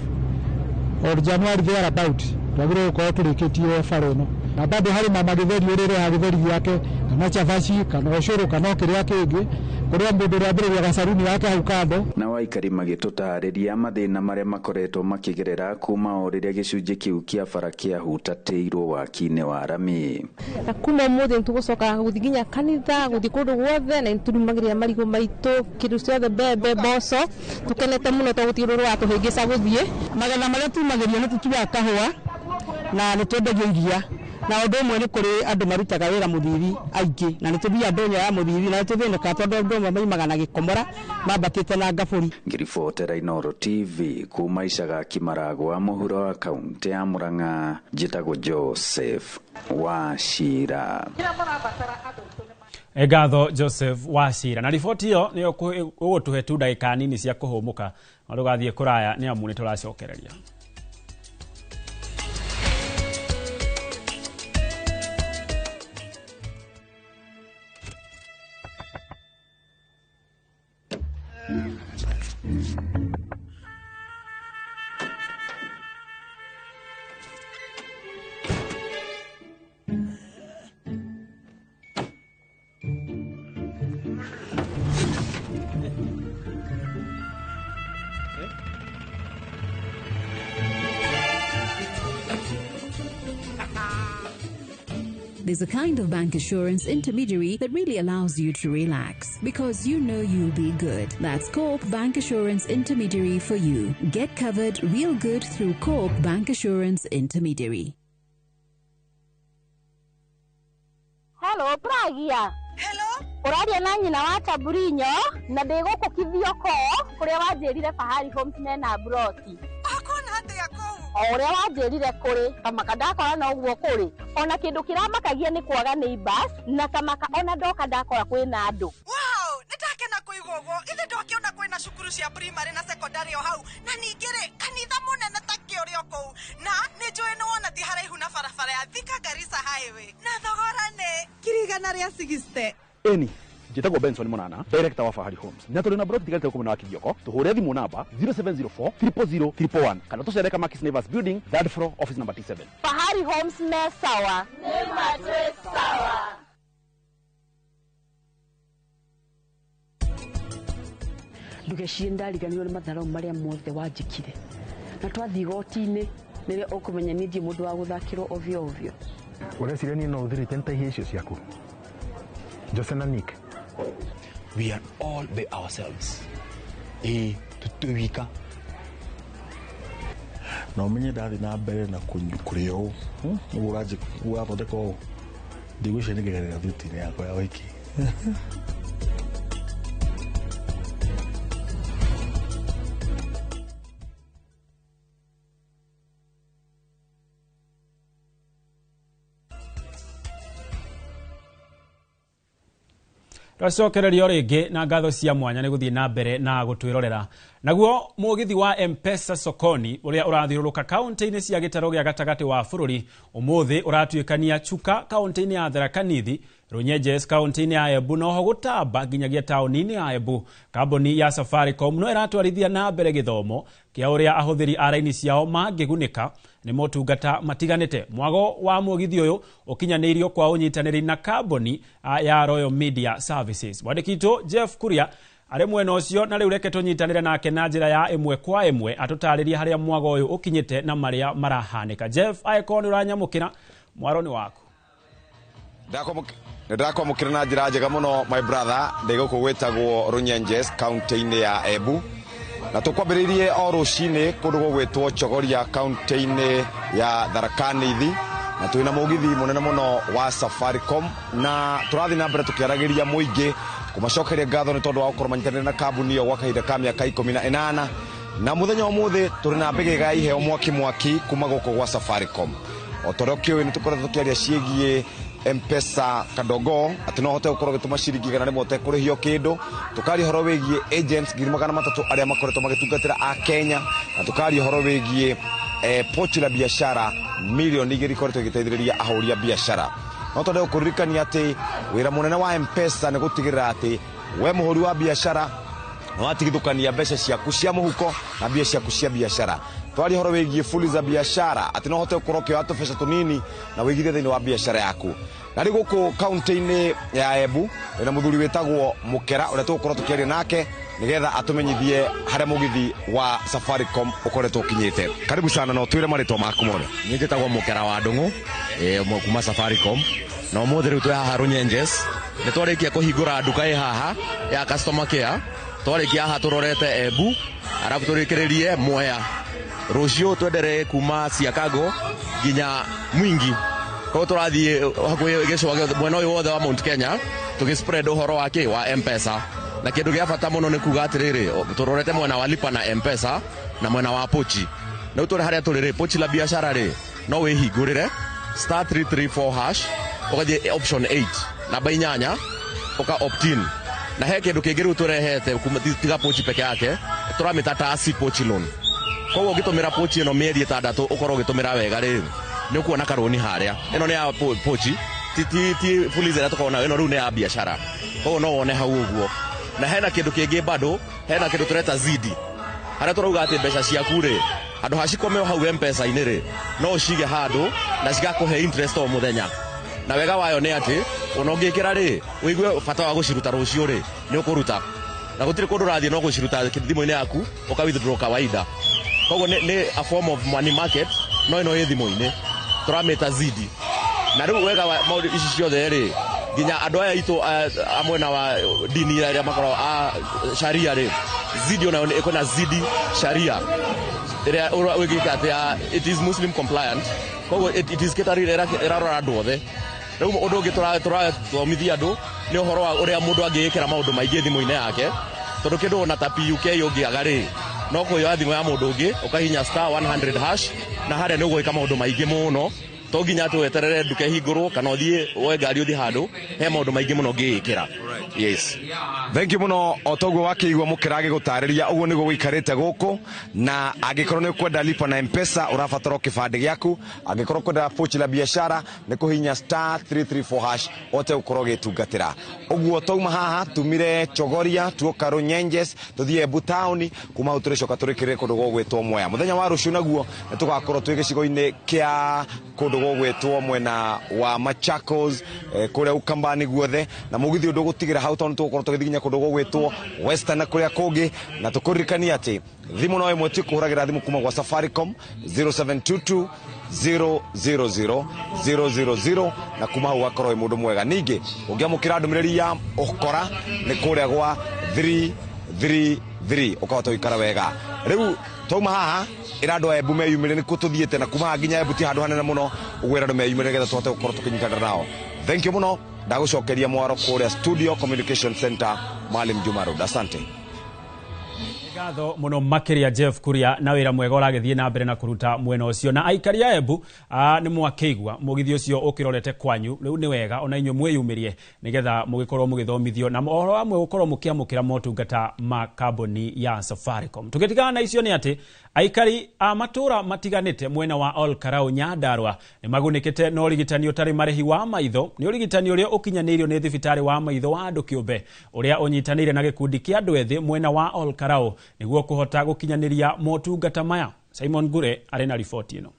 or January thereabout twagĩrĩirwo gũkorwo tũrĩkĩtie bara ĩno. Na bado harĩ mama gĩtheri ũrĩa ũrehaga gĩtheri gĩake kana cabaci kana ũcũrũ kana kĩrĩa kĩngĩ, kũrĩa mũndũ ũrĩa ambĩrĩria gacaruni yake hau kando. Nao aikari magĩtũtarĩria mathĩna marĩa makoretwo makĩgerera kuma o rĩrĩa gĩcunjĩ kĩu kĩa bara kĩahutatĩirwo waki-inĩ wa rami. Na kuma ũmũthĩ nĩtũgũcoka gũthiĩ nginya kanitha, gũthiĩ kũndũ guothe, na nĩtũrumagĩrĩra marigũ maitũ, kĩndũ ciothe, mbembe, mboco, tũkenete mũno tondũ gũtirĩ ũndũ ũratũhĩngĩca gũthiĩ. Magetha marĩa tumagĩrio nĩ tũtuaga kahũa na nĩ twendagia iria, na ũndũ ũmwe nĩ kũrĩ andũ marutaga wĩra mũthithi aingĩ, na nĩ tũthiaga ndũnyũ ya mũthithi na nĩ tũthĩnĩkaga tondũ andũ amwe maimaga na gĩkomora mambatĩte na Ngabũri. Ngĩribotera Inooro TV kuma Icagaki Maragwa mũhuro wa kaunti ya Murang'a, njĩtagwo Joseph Wachira. Ngatho Joseph Wachira. Na riboti ĩyo nĩyo ũgũtũhe tu ndagĩka nini cia kũhũmũka, na ndũgathiĩ kũraya nĩ amu nĩ tũracokereria. There's a kind of bank assurance intermediary that really allows you to relax because you know you'll be good. That's Co-op Bank Assurance Intermediary for you. Get covered real good through Co-op Bank Assurance Intermediary. Hello, Pragia. Hello. Ũraria na nyina wa Taburinyo na ndĩ gũkũ Kithioko kũrĩa wanjĩrire Fahari Homes mena broti. Ũkuona atĩa kũu? O ũrĩa wanjĩrire kũrĩ kamaka ndakora no ũguo kũrĩ ona kĩndũ kĩramakagia nĩ kwaga neighbors na kamaka ona ndoka ndakora kwĩna andũ. Wow, nĩndakena kũigua ũguo. Ithe ndwakĩona kwĩna cukuru cia primary na secondary o hau na ningĩ rĩ kanitha mũnene ta kĩ ũrĩ o kũu na nĩ njũĩ nĩ wona ti haraihu na barabara ya Thika Garissa Highway na thogora nĩ 160,000. Eni njĩtagwo Benson Munana, director wa Fahari Homes, na tũrĩ na broti tigarĩte gũkũ mwena wa Kithioko. Tũhũre thimũ namba 0704 000 111 kana tũcere Kamakis Neighbors Building, third floor, office number T7. Fahari Homes me sawa. Nĩ matwĩ sawa. Ndũgecirie ndariganĩrwo nĩ matharau marĩa mothe wanjĩkire na twathiĩ igoti-inĩ nĩrĩo ũkũmenya niĩ ndirĩ mũndũ wa gũthakĩrwo ovyo ovyo. Ũreciria niĩ no ũthirĩte nĩ icio ciaku Jose na Nick? We are all by ourselves. Ĩĩ, tũtwĩ wika. Na ũmenye ndathiĩ na mbere na kũrĩa ũũ ũguo ũrathondeka ũũ ndigwĩciria nĩngegerera thuti-inĩ yakwa ya ũhiki. Twacokererio rĩngĩ na ngatho cia mwanya nĩ gũthiĩ na mbere na gũtwĩrorera. Naguo mũgithi wa M-Pesa Sokoni ũrĩa ũrathiũrũrũka kaunti-inĩ cia gĩtarũ gĩa gatagatĩ wa bũrũri ũmũthĩ ũratuĩkania Chuka kaunti-inĩ ya Tharaka Nithi, Runyenjes kaunti-inĩ ya Embu na oho gũtamba nginyagia taũni-inĩ ya Embu. Kambuni ya Safaricom no ĩratwarithia na mbere gĩthomo kĩa ũrĩa ahũthĩri a raini ciao mangĩgunĩka nĩ motungata matiganĩte. Mwago wa mũgithi ũyũ ũkinyanĩirio kwa ũnyitanĩri na kambuni ya Royal Media Services. Mwandĩki witũ Jeff Kuria arĩ mwena ũcio na rĩu reke tũnyitanĩre nake na njĩra ya ĩmwe kwa ĩmwe atũtarĩrie harĩa mwago ũyũ ũkinyĩte na marĩa marahanĩka. Jeff, angĩkorwo nĩ ũranyamũkĩra, mwaro nĩ waku. Nĩndakwamũkĩra na njĩra njega mũno my brother. Ndĩ gũkũ gwĩtagwo Runyenjes kaunti-inĩ ya Embu na tũkwambĩrĩirie o rũcinĩ kũndũ gũgwĩtwo Chogoria kaunti-inĩ ya Tharaka Nithi na twĩna mũgithi mũnene mũno wa Safaricom na tũrathiĩ na mbere tũkĩaragĩria mũingĩ kũmacokeria ngatho nĩ tondũ wa gũkorwo manyitanĩire na kambuni ĩyo gwa kahinda ka mĩaka 18 na mũthenya wa ũmũthĩ tũrĩ na mbĩgĩga ya iheo mwaki mwaki kuma gũkũ gwa Safaricom. O ta ũrĩa ũkĩũĩ nĩ tũkoretwo tũkĩaria ciĩgiĩ M-Pesa kadogo atĩ no ũhote gũkorwo ũgĩtũma ciringi 100 ũtekũrĩhio kĩndũ. Tũkaria ũhoro wĩgiĩ agents 300,000 arĩa makoretwo magĩtungatĩra a Kenya na tũkaria ũhoro wĩgiĩ pochi la biashara 2 milioni ikoretwo igĩteithĩrĩria ahũri a biashara. No twende gũkũririkania atĩ wĩra mũnene wa M-Pesa nĩ gũtigĩrĩra atĩ we mũhũri wa biashara nĩ watigithũkania mbeca ciaku cia mũhuko na mbia ciaku cia biashara. Twaria ũhoro wĩgiĩ fuliza biashara atĩ no ũhote gũkorwo ũkĩoya tũbeca tũnini na wĩigithie thĩinĩ wa biashara yaku. Na rĩu gũkũ kaunti-inĩ ya Embu wĩna mũthuri wĩtagwo Mũkera ũrĩa tũgũkorwo tũkĩaria nake nĩgetha atũmenyithie harĩa mũgithi wa Safaricom ũkoretwo ũkinyĩte. Karibu sana, na ũtwĩre marĩtwa maku mothe. Niĩ njĩtagwo Mũkera wa Ndũng'ũ kuma Safaricom na ũmũthĩ rĩu twĩ haha Runyenjes nĩ twarĩkia kũhingũra nduka ĩ haha ya customer care. Twarĩkia haha tũrorete Embu arabu tũrĩkĩrĩrie Mwea. Rũciũ twenderee kuma Siakago nginya Mwingi. Koguo tũrathiĩ hakuhĩ gĩcũa gĩothe mwena ũyũ wothe wa Mount Kenya tũgĩ spread ũhoro wa kĩ wa M-Pesa. Na kĩndũ gĩa bata mũno nĩ kuga atĩrĩrĩ, tũrorete mwena wa lipa na M-Pesa na mwena wa pochi. Rĩu tũrĩ harĩa tũrĩ rĩ, pochi la biashara rĩ no wĩhingũrĩre star 334 hash ũgathiĩ option 8 namba 8 ũka opt in. Na he kĩndũ kĩngĩ rĩu tũrehete tiga pochi peke yake tũramĩta taasi pochi loan. Koguo ũngĩtũmĩra pochi ĩno mĩeri 6 ũkorwo ũgĩtũmĩra wega rĩ nĩ ũkuona karũni harĩa. Ĩno nĩ ya pochi ti fuliza ĩrĩa tũkoragwo nayo, ĩno rĩu nĩ ya biashara. Koguo no wone hau ũguo. Na hena kĩndũ kĩngĩ bado, hena kĩndũ tũreta zidi harĩa tũrauga atĩ mbeca ciaku rĩ handũ ha cikome o hau M-Pesa-inĩ rĩ no ũcige handũ na cigakũhe interest o mũthenya. Na wega wayo nĩ atĩ ona ũngĩkĩra rĩ ũigue bata wa gũciruta rũciũ rĩ nĩ ũkũruta na gũtirĩ kũndũ ũrathiĩ no gũciruta thimũ-inĩ yaku ũka withdraw kawaida. Koguo nĩ a form of money market no ĩno ĩ thimũ-inĩ tũramĩta zidi. Na rĩu wega wa maũndũ ici ciothe rĩ, nginya andũ aya aitũ a mwena wa dini arĩa makoragwo a sharia rĩ, Zidi onayo ĩkwĩna Zidi Sharia ĩrĩa wĩkĩte atĩ it is Muslim compliant, koguo it is catering, ĩrarora andũ othe. Rĩu ũndũ ũngĩ tũrathomithia andũ nĩ ũhoro wa ũrĩa mũndũ angĩĩkĩra maũndũ maingĩ thimũ-inĩ yake, tondũ kĩndũ ona ta PUK ũngĩaga rĩ, no kũoya thimũ ya mũndũ ũngĩ ũkahihinya *100# na harĩa nĩ ũgwĩka maũndũ maingĩ mũno. To nginya atĩ weterere nduka ĩhingũrwo kana ũthiĩ woe ngari ũthiĩ handũ, he maũndũ maingĩ mũno ũngĩĩkĩra. Yes. Thank you muno. O toguo wakĩigua mũkĩra agĩgũtarĩria, ũguo nĩguo gũikarĩte gũkũ. Na angĩkorwo nĩ ũkwenda lipa na Mpesa, ũrabatara kĩbandĩ gĩaku. Angĩkorwo ũkwenda pochi la biashara, nĩ kũhihinya *334# ũhote gũkorwo ũgĩtungatĩra. Ũguo twauma haha tumire Chogoria, tuoka Runyenjes, tũthiĩ Embu taũni, kuma hau tũrĩcoka tũrĩkĩrĩre kũndũ gũgwĩtwo Mwea. Mũthenya wa rũciũ naguo nĩ tũgakorwo twĩ gĩcigo-inĩ kĩa kũndũ gũgwĩtwo mwena wa Machakos, kũrĩa Ukambani guothe, na mũgithi ũndũ ũgũtigĩra hau tondũ tũgũkorwo tũgĩthiĩ nginya kũndũ gũgwĩtwo Western na kũrĩa kũngĩ. Na tũkũririkania atĩ thimũ no ĩmwe tũkũhũragĩra thimũ kuma gwa Safaricom 0722 000 000, na kuma hau ũgakorwo wĩ mũndũ mwega. Ningĩ ũngĩamũkĩra ndũmĩrĩri ya ũkora nĩ kũrĩa gwa 333 ũkahota gũikara wega. Rĩu twauma haha ĩra andũ a Embu meyumĩrie, nĩkuo tũthiĩte, na kuma haha nginya Embu ti handũ hanene mũno, ũguo ĩra andũ meyumĩrie nĩgetha tũhote gũkorwo tũkĩnyitanĩra nao. Thank you mũno, ndagũcokeria mwaro kũrĩa Studio Communication Center, Maalim Juma Road. Asante. Ngatho muno makiria Jeff Kuria na wira mwega ũragĩthiĩ na mbere na kũruta mwena ũcio. Na aikari a Embu, nĩ mwakĩigua mũgithi ũcio ũkĩrorete kwanyu. Rĩu nĩ wega ona inyuĩ mwĩyumĩrie nĩgetha mũgĩkorwo mũgĩthomithio na ũhoro wa mwe gũkorwo mũkĩamũkĩra motungata ma kambuni ya Safaricom. Tũgĩtigana na icio nĩ atĩ aikari a matũra matiganĩte mwena wa Ol Kalou Nyandarua nĩ magunĩkĩte na ũrigitani ũtarĩ marĩhi wa maitho. Nĩ ũrigitani ũrĩa ũkinyanĩirio nĩ thibitarĩ wa maitho wa andũ kĩũmbe ũrĩa ũnyitanĩire na gĩkundi kĩa andũ ethĩ mwena wa Ol Kalou nĩguo kũhota gũkinyanĩria motungata maya. Simon Ngure arĩ na riboti ĩno.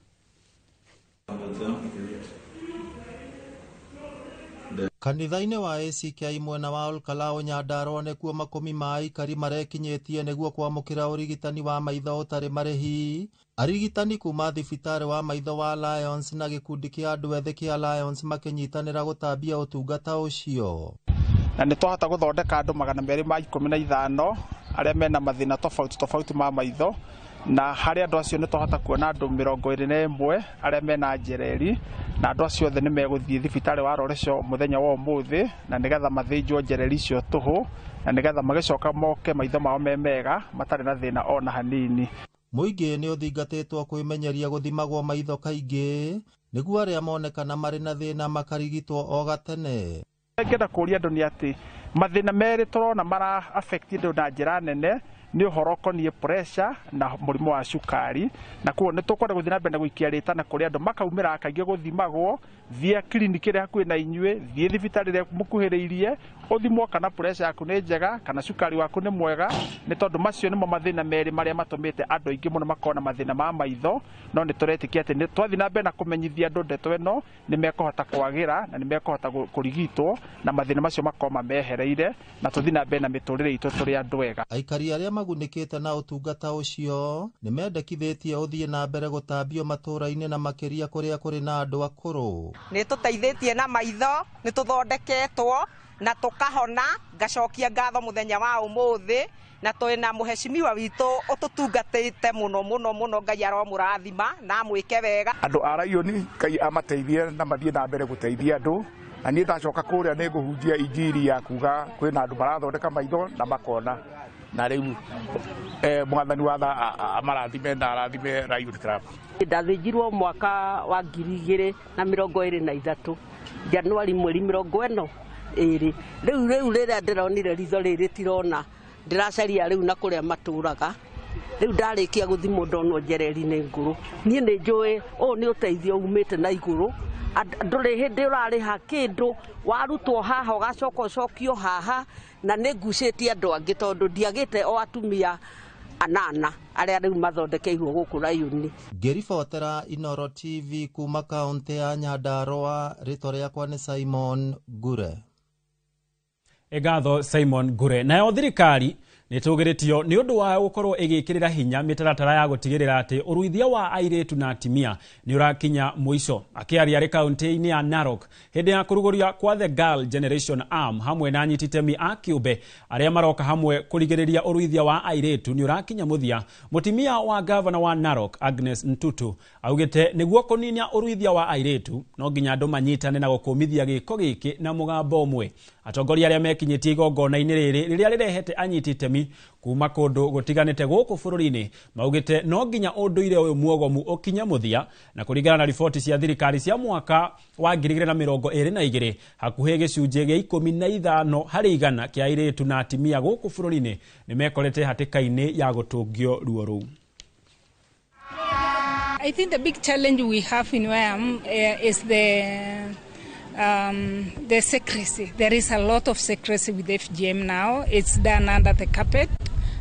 Kanitha-inĩ wa ACK mwena wa Ol Kalou Nyandarua nĩkuo makũmi ma aikari marekinyĩtie nĩguo kwamũkĩra ũrigitani wa maitho ũtarĩ marĩhi. Arigitani kuma thibitarĩ wa maitho wa Lions na gĩkundi kĩa andũ ethĩ kĩa Lions makĩnyitanĩra gũtambia ũtungata ũcio. Na nĩ twahota gũthondeka andũ 215 arĩa mena mathĩna tofauti tofauti ma maitho, na harĩ andũ acio nĩ twahota kuona andũ 21 arĩa mena njereri, na andũ acio othe nĩ megũthiĩ thibitarĩ wa Loresho mũthenya wa ũmũthĩ, na nĩgetha mathĩnjwo njereri icio tũhũ, na nĩgetha magĩcoka moke maitho mao me mega matarĩ na thĩna ona hanini. Mũingĩ nĩ ũthingatĩtwo kwĩmenyeria gũthimagwo maitho kaingĩ nĩguo arĩa monekana marĩ na thĩna makarigitwo o gatene. Ngenda kũria andũ nĩ atĩ mathĩna merĩ tũrona mara affect andũ na njĩra nene nĩ ũhoro ũkoniĩ pressure na mũrimũ wa cukari, na koguo nĩ tũkwenda gũthiĩ na mbere na gũikia rĩtana kũrĩ andũ makaumĩra kaingĩ gũthimagwo, thiĩ kiriniki ĩrĩa hakuhĩ na inyuĩ, thiĩ thibitarĩ ĩrĩa mũkuhĩrĩirie, ũthimwo kana pressure yaku nĩ njega kana cukari waku nĩ mwega, nĩ tondũ macio nĩmo mathĩna merĩ marĩa matũmĩte andũ aingĩ mũno makorwo na mathĩna ma maitho. No nĩ tũretĩkia atĩ nĩ twathiĩ na mbere na kũmenyithia andũ ndeto ĩno nĩ mekũhota kwagĩra na nĩ mekũhota kũrigitwo na mathĩna macio makorwo mamehereire, na tũthiĩ na mbere na mĩtũrĩre itũ tũrĩ andũ ega. Aikari arĩa magunĩkĩte na ũtungata ũcio nĩ mendekithĩtie ũthiĩ na mbere gũtambio matũũra-inĩ na makĩria kũrĩa kũrĩ na andũ akũrũ. Nĩ tũteithĩtie na maitho, nĩ tũthondeketwo na tũkahona. Ngacokia ngatho mũthenya wa ũmũthĩ, na twĩna mũhecimiwa witũ ũtũtungatĩte mũno mũno mũno. Ngai aromũrathima na amwĩke wega. Andũ a Raioni Ngai amateithie na mathiĩ na mbere gũteithia andũ, na niĩ ndacoka kũrĩa nĩ ngũhunjia injiri ya kuga kwĩna andũ marathondeka maitho na makona, na rĩu mwathani watha amarathime na arathime Lion Club. Ndathĩnjirwo mwaka wa 2023 Januari mweri 42. Rĩu rĩrĩa ndĩronire ritho rĩrĩ tirona, ndĩracaria rĩu na kũrĩa matũraga. Rĩu ndarĩkia gũthimwo ndonwo njereri nĩ ngũrũ. Niĩ nĩ njũĩ ũũ nĩ ũteithio umĩte na igũrũ. Ndũrĩ hĩndĩ ũrarĩha kĩndũ, warutwo haha ũgacoka ũcokio haha, na nĩ ngucĩtie andũ angĩ tondũ ndiagĩte o atumia anana arĩa rĩu mathondekeirwo gũkũ Rayuni. Ngĩribotera Inooro TV kuma kaũntĩ ya Nyandarua, rĩtwa rĩakwa nĩ Simon Ngure. Ngatho Simon Ngure. Nayo thirikari Nĩ tũgĩrĩtio nĩ ũndũ wa gũkorwo ĩgĩkĩrĩra hinya mĩtaratara ya gũtigĩrĩra atĩ ũruithia wa airĩtu na atimia nĩ ũrakinya mũico. Akĩaria arĩ kaunti-inĩ ya Narok hĩndĩ ya kũrugũria kwa The Girl Generation Arm hamwe na anyiti itemi a kĩũmbe arĩa maroka hamwe kũrigĩrĩria ũruithia wa airĩtu nĩ ũrakinya mũthia, mũtimia wa gavana wa Narok Agnes Ntutu augĩte nĩguo kũnina ũruithia wa airĩtu no nginya andũ manyitane na gũkũmithia gĩko gĩkĩ na mũgambo ũmwe. Atongoria arĩa mekinyĩtie igongona-inĩ rĩrĩ rĩrĩa rĩrehete anyiti itemi kuma kũndũ gũtiganĩte gũkũ bũrũri-inĩ maugĩte no nginya ũndũire ũyũ muogomu ũkinye mũthia, na kũringana na riboti cia thirikari cia mwaka wa 2022 hakuhĩ gĩcunjĩ gĩa 15 harĩ igana kĩa airĩtu na atimia gũkũ bũrũri-inĩ nĩmekorete hatĩka-inĩ ya gũtũngio ruo rũu. I think the big challenge we have in where I am is the secrecy. There is a lot of secrecy with FGM now. It's done under the carpet.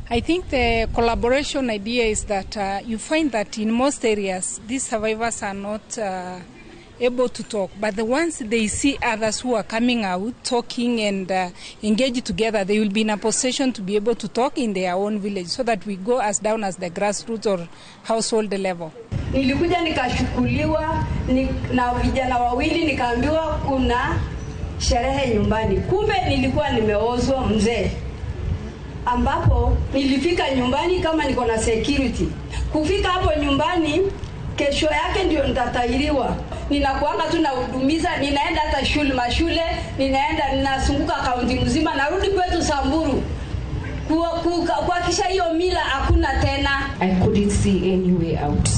I think the collaboration idea is that you find that in most areas, these survivors are not able to talk. But the ones they see others who are coming out, talking and engage together, they will be in a position to be able to talk in their own village, so that we go as down as the grassroots or household level. Nilikuja nikashukuliwa na vijana wawili, nikaambiwa kuna sherehe nyumbani. Kumbe nilikuwa nimeozwa mzee, ambapo nilifika nyumbani kama niko na security. Kufika hapo nyumbani, kesho yake ndio nitatairiwa. Ninakuanga tu nahudumiza, ninaenda hata shule mashule, ninaenda ninasunguka kaunti mzima, narudi kwetu Samburu. Kuhakikisha hiyo mila hakuna tena. I couldn't see any way out.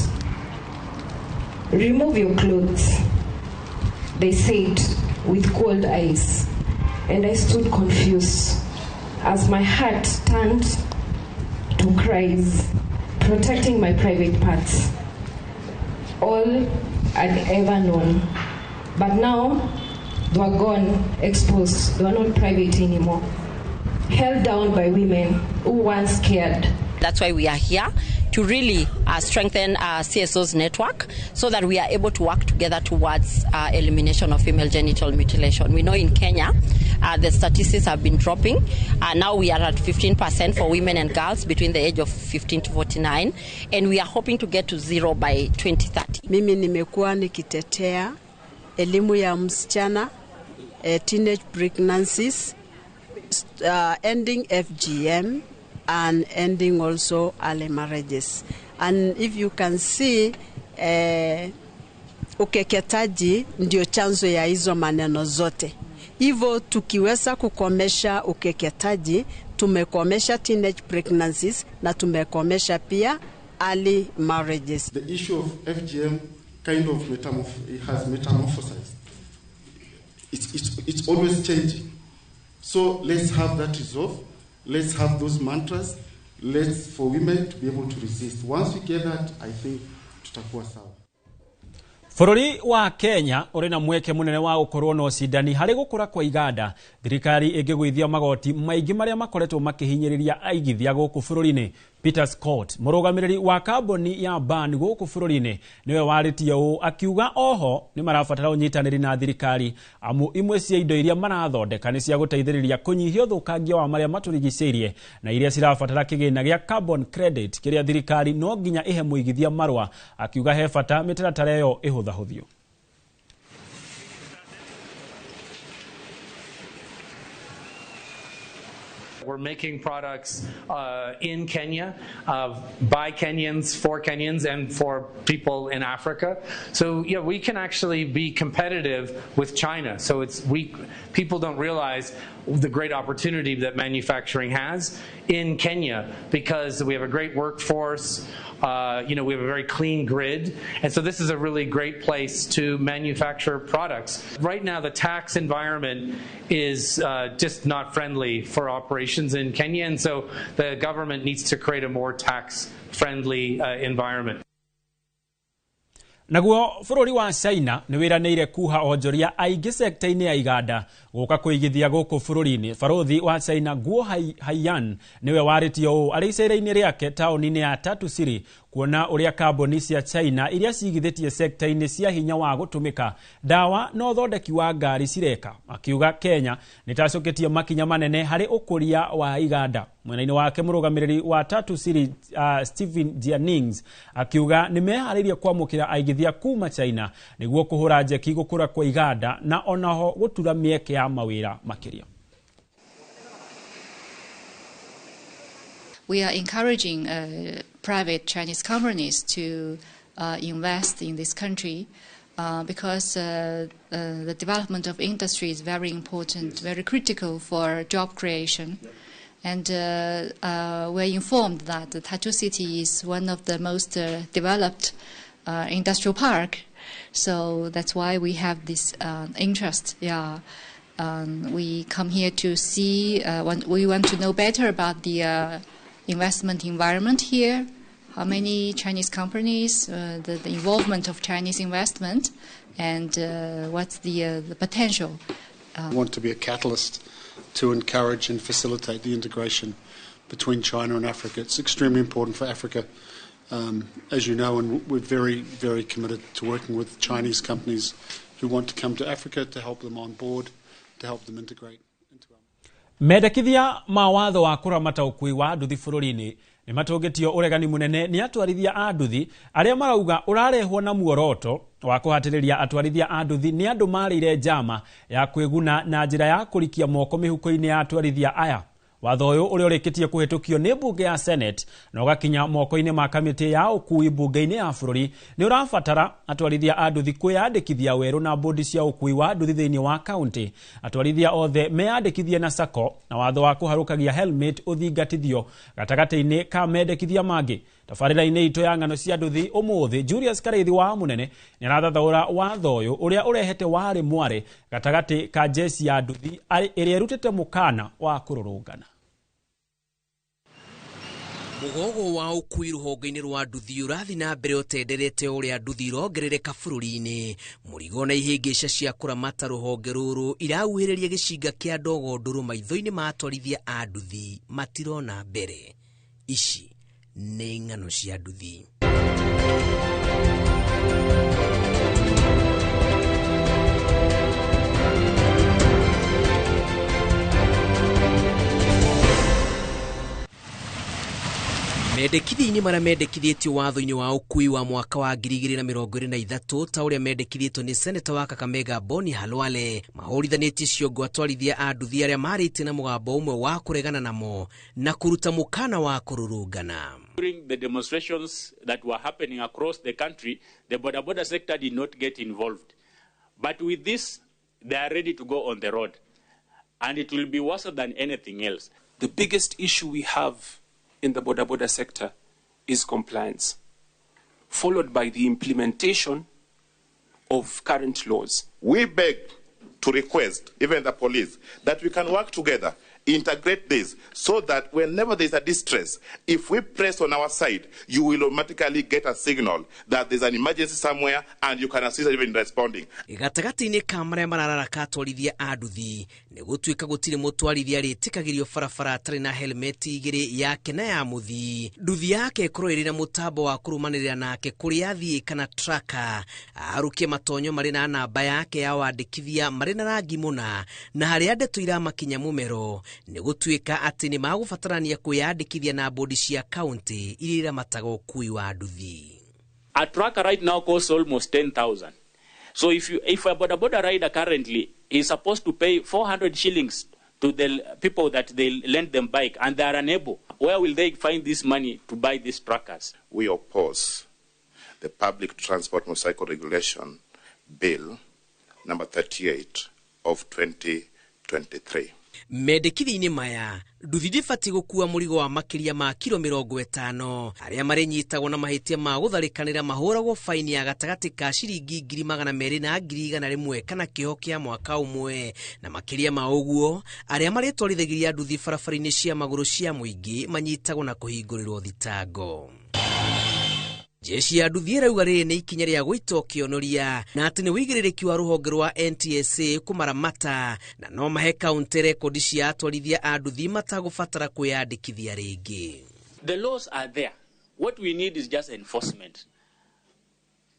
Remove your clothes, they said with cold eyes, and I stood confused as my heart turned to cries, protecting my private parts, all I'd ever known. But now they were gone, exposed. They were not private anymore, held down by women who once cared. That's why we are here, to really strengthen our CSO's network so that we are able to work together towards elimination of female genital mutilation. We know in Kenya, the statistics have been dropping. Now we are at 15% for women and girls between the age of 15 to 49, and we are hoping to get to 0 by 2030. Mimi nimekuwa nikitetea elimu ya msichana, teenage pregnancies, ending FGM, and ending also early marriages. And if you can see, ukeketaji ndio chanzo ya hizo maneno zote. Hivyo tukiweza kukomesha ukeketaji, tumekomesha teenage pregnancies na tumekomesha pia early marriages. The issue of FGM kind of has metamorphosized. It's always changing. So let's have that resolve. Let's have those mantras. Let's for women to be able to resist. Once we get that, I think tutakuwa sawa. Bũrũri wa Kenya ũrĩ na mweke mũnene wa gũkorwo na ũcindani harĩ gũkũra kwa iganda. Thirikari ĩngĩgũithia magoti maingĩ marĩa makoretwo makĩhinyĩrĩria aigithia gũkũ bũrũri-inĩ. Peter Scott, mũrũgamĩrĩri wa kambuni ya Ban gũkũ bũrũri-inĩ, nĩwe warĩtie ũũ akiuga oho nĩ marabatara ũnyitanĩri na thirikari amu imwe cia indo iria marathondeka nĩ cia gũteithĩrĩria kũnyihia ũthũkangia wa marĩa matũrigicĩirie na iria cirabatara kĩgĩna gĩa carbon credit kĩrĩa thirikari no nginya ĩhe mũigithia marũa, akiuga he bata mĩtaratara ĩyo ĩhũthahũthio. We're making products in Kenya, by Kenyans, for Kenyans, and for people in Africa. So yeah, we can actually be competitive with China. So it's people don't realize the great opportunity that manufacturing has in Kenya because we have a great workforce. You know, we have a very clean grid, and so this is a really great place to manufacture products. Right now, the tax environment is just not friendly for operations in Kenya, and so the government needs to create a more tax-friendly environment. Naguo bũrũri wa China nĩ wĩranĩire kuha onjoria aingĩ sekta-inĩ ya iganda gũka kũigithia gũkũ bũrũri-inĩ. Barũthi wa China Guo Haiyan nĩwe warĩtie ũũ arĩ icera-inĩ rĩake taũni-inĩ ya Tatu City kuona ũrĩa kambuni cia China iria cigithĩtie sekta-inĩ cia hinya wa gũtũmĩka ndawa na ũthondeki wa ngari cireka. Akiuga Kenya nĩtacũkĩtie makinya manene harĩ ũkũria wa iganda. Mwena-inĩ wake mũrũgamĩrĩri wa Tatu City Stephen Jennings akiuga nĩ meharĩirie kwamũkĩra aigithia kuma China nĩguo kũhũra njeki gũkũra kwa iganda na onaho gũtura mĩeke ya mawĩra makĩria. We are encouraging private Chinese companies to invest in this country because the development of industry is very important, yes, very critical for job creation. Yep. And we're informed that the Tatu City is one of the most developed industrial park. So that's why we have this interest. Yeah. We come here to see, we want to know better about the investment environment here, how many Chinese companies, the involvement of Chinese investment, and what's the potential. We want to be a catalyst to encourage and facilitate the integration between China and Africa. It's extremely important for Africa, as you know, and we're very, very committed to working with Chinese companies who want to come to Africa to help them on board, to help them integrate. Mendekithia ma watho wa kũramata ũkui wa nduthi bũrũri-inĩ nĩ matũngĩtio ũregani mũnene nĩ atwarithia a nduthi arĩa marauga ũrarehwo na muoroto wa kũhatĩrĩria atwarithia a nduthi nĩ andũ marĩire njama ya kwĩguna na njĩra ya kũrikia moko mĩhuko-inĩ ya atwarithia aya. Watho ũyũ ũrĩa ũrĩkĩtie kũhĩtũkio nĩ mbunge ya Senate na ũgakinya moko-inĩ ma kamĩtĩ ya ũkui mbunge-inĩ ya bũrũri nĩ ũrabatara atwarithia a nduthi kwĩyandĩkithia werũ na bodi cia ũkui wa nduthi thĩinĩ wa kaunti. Atwarithia othe meyandĩkithie na SACCO na watho wa kũharũkagia helmet ũthingatithio gatagatĩ-inĩ ka mendekithia mangĩ. Tabarĩra-inĩ itũ ya ng'ano cia nduthi ũmũthĩ, Julius Karĩithi wa Mũnene nĩarathathaũra watho ũyũ ũrĩa ũrehete warĩ mwarĩ gatagatĩ ka jeci ya nduthi ĩrĩa ĩrutĩte mũkana wa kũrũrũngana. Mũgogo wa ũkui rũhonge-inĩ rwa nduthi ũrathiĩ na mbere ũtenderete ũrĩa nduthi irongerereka bũrũri-inĩ. Mũrigo na ihĩngĩca cia kũramata rũhonge rũrũ irauhĩrĩria gĩcinga kĩa ndogo ndũrũ maitho-inĩ ma atwarithia a nduthi matirona mbere. Ici nĩ ng'ano cia nduthi. Mendekithia-inĩ marĩa mendekithĩtio watho-inĩ wa ũkui wa mwaka wa 2023 ta ũrĩa mendekithĩtio nĩ seneta wa Kakamega Boni Halwale mahũrithanĩtie ciongo atwarithia a nduthi arĩa marĩtie na mũgambo ũmwe wa kũregana namo na kũruta mũkana wa kũrũrũngana. During the demonstrations that were happening across the country, the boda boda sector did not get involved. But with this, they are ready to go on the road. And it will be worse than anything else. The biggest issue we have in the boda boda sector is compliance, followed by the implementation of current laws. We beg to request, even the police, that we can work together, integrate this, so that whenever there's a distress, if we press on our side, you will automatically get a signal that there's an emergency somewhere and you can assist even in responding. Gatagatĩ-inĩ ka marĩa marararaka atwarithia a nduthi nĩ gũtuĩka gũtirĩ mũtwarithia arĩtĩkagĩrio barabara atarĩ na helmeti igĩrĩ yake na ya mũthii. Nduthi yake ĩkorwo ĩrĩ na mũtambo wa kũrũmanĩrĩra nake kũrĩa athiĩ kana tracker, aharũkie matonyo marĩ na namba yake ya wandĩkithia marĩ na rangi mũna na harĩa ndeto iramakinya mũmero nĩ gũtuĩka atĩ nĩ magũbatarania kwĩyandĩkithia na bodi cia kaunti iria iramataga ũkui wa nduthi. A tracker right now costs almost 10,000. So if a boda boda rider currently is supposed to pay 400 shillings to the people that they lend them bike and they are unable, where will they find this money to buy these trackers? We oppose the Public Transport Motorcycle Regulation Bill number 38 of 2023. Mendekithia-inĩ maya nduthi ndĩbatiĩ gũkua mũrigo wa makĩria ma kiro 50 arĩa marĩnyitagwo na mahĩtia ma gũtharĩkanĩra mahũragwo faini ya gatagatĩ ka ciringi 200,000 na 100,000 kana kĩoho kĩa mwaka ũmwe na makĩria ma ũguo arĩa marĩtwarithagĩria nduthi barabara-inĩ cia magũrũ cia mũingĩ manyitagwo na kũhingũrĩrwo thitango. Jeshi ya nduthi ĩrauga rĩrĩ nĩ ikinya rĩa gũita kĩonoria na atĩ nĩ wĩigĩrĩrĩki wa rũhonge rwa NTSA kũmaramata na no mahe kaunti rekondi cia atwarithia a nduthi matagũbatara kwĩyandĩkithia rĩngĩ. The laws are there. What we need is just enforcement.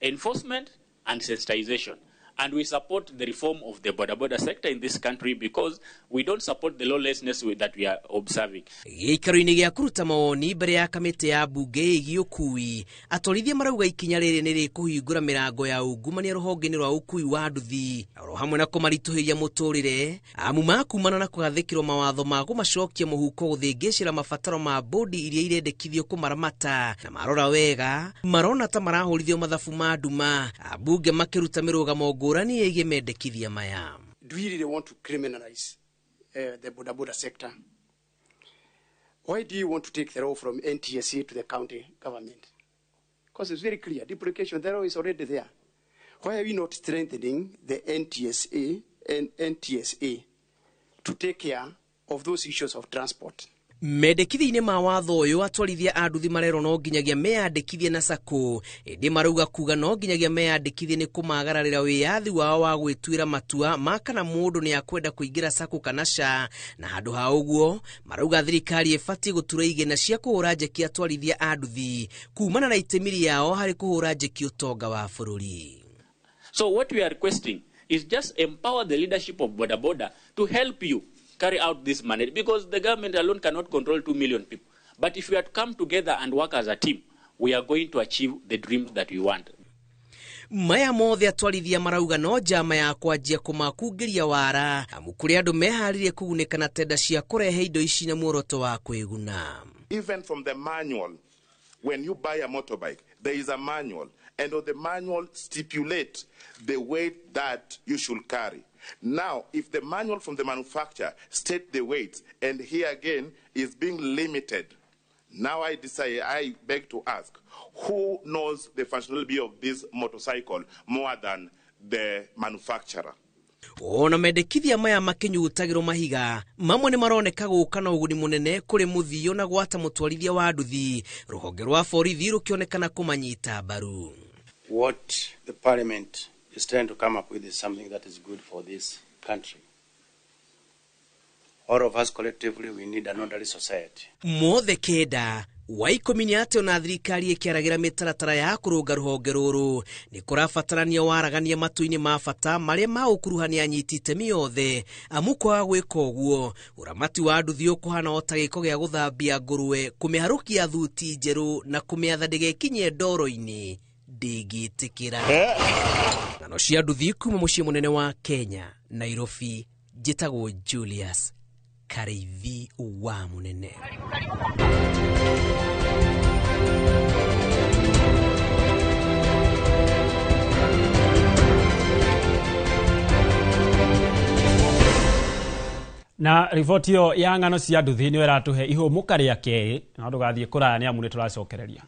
Enforcement and sensitization. And we support the reform of the boda boda sector in this country because we don't support the lawlessness that we are observing. Gĩikaro-inĩ gĩa kũruta mawoni mbere ya kamĩtĩ ya mbunge ĩgiĩ ũkui, atwarithia marauga ikinya rĩrĩ nĩ rĩkũhingũra mĩrango ya ungumania rũhonge-inĩ rwa ũkui wa nduthi oro hamwe na kũmaritũhĩria mũtũrĩre amu makumana na kũgathĩkĩrwo mawatho ma kũmacokia mũhuko gũthĩngĩcĩra mabataro ma bodi iria irendekithio kũmaramata na marora wega marona ta marahũrithio mathabu ma nduma, ambunge makĩruta mĩrũgamo ngũrani ĩgiĩ mendekithia maya. Do we really want to criminalize the boda boda sector? Why do you want to take the role from NTSA to the county government? Because it's very clear, duplication, the law is already there. Why are we not strengthening the NTSA and NTSA to take care of those issues of transport? Mendekithia-inĩ ma watho ũyũ atwarithia a nduthi marerwo no nginyagia meyandĩkithie na SACCO, ĩndĩ marauga kuga no nginyagia meyandĩkithie nĩ kũmagararĩra wĩyathi wao wa gwĩtuĩra matua ma kana mũndũ nĩ akwenda kũingĩra SACCO kana ca, na handũ ha ũguo marauga thirikari ĩbatiĩ gũtura igĩna cia kũhũra njeki atwarithia a nduthi kumana na itemi rĩao harĩ kũhũra njeki ũtonga wa bũrũri. So what we are requesting is just empower the leadership of boda boda to help you carry out this mandate, because the government alone cannot control 2 million people. But if we are to come together and work as a team, we are going to achieve the dreams that we want. Maya mothe atwarithia marauga no njama ya kwanjia kũmakungĩria wara amu kũrĩ andũ meharĩrie kũgunĩka na tenda cia kũrehe indo ici na muoroto wa kwĩguna. Even from the manual, when you buy a motorbike, there is a manual, and the manual stipulates the weight that you should carry. Now, if the manual from the manufacturer states the weight, and here again is being limited, now I decide, I beg to ask, who knows the functionality of this motorcycle more than the manufacturer? Ona mendekithia maya makinyutagĩrwo mahiga mamwe nĩ maroneka gũka na ũguni mũnene kũrĩ mũthio na gwata mũtwarithia wa nduthi, rũhonge rwa borithi rũkĩonekana kũmanyita mbaru. What the parliament is trying to come up with is something that is good for this country. All of us collectively, we need an orderly society. Mothe kenda wa ikũmi nĩ atĩ ona thirikari ĩkĩaragĩra mĩtaratara ya kũrũnga rũhonge rũrũ nĩ kũrabatarania waragania matua-inĩ ma bata marĩa ma ũkuruhania anyiti itemi othe, amu kwaga gwĩka ũguo ũramati wa nduthi ũkũhana o ta gĩko gĩa gũthambia ngũrwe, kũmĩharũkia thuti njerũ na kũmĩatha ndĩgekinyie ndoro-inĩ ndĩngĩtĩkĩra. Ng'ano cia nduthi kuma mũciĩ mũnene wa Kenya, Nairobi, njĩtagwo Julius Kariithi wa Munene. Na riboti ĩyo ya ng'ano cia nduthi nĩyo ĩratũhe ihũmũka rĩa kerĩ, na ndũgathiĩ kũraya nĩ amu nĩ tũracokereria.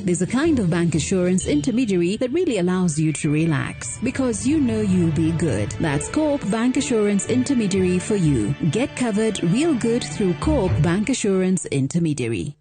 There's a kind of bank assurance intermediary that really allows you to relax because you know you'll be good. That's Co-op Bank Assurance Intermediary for you. Get covered real good through Co-op Bank Assurance Intermediary.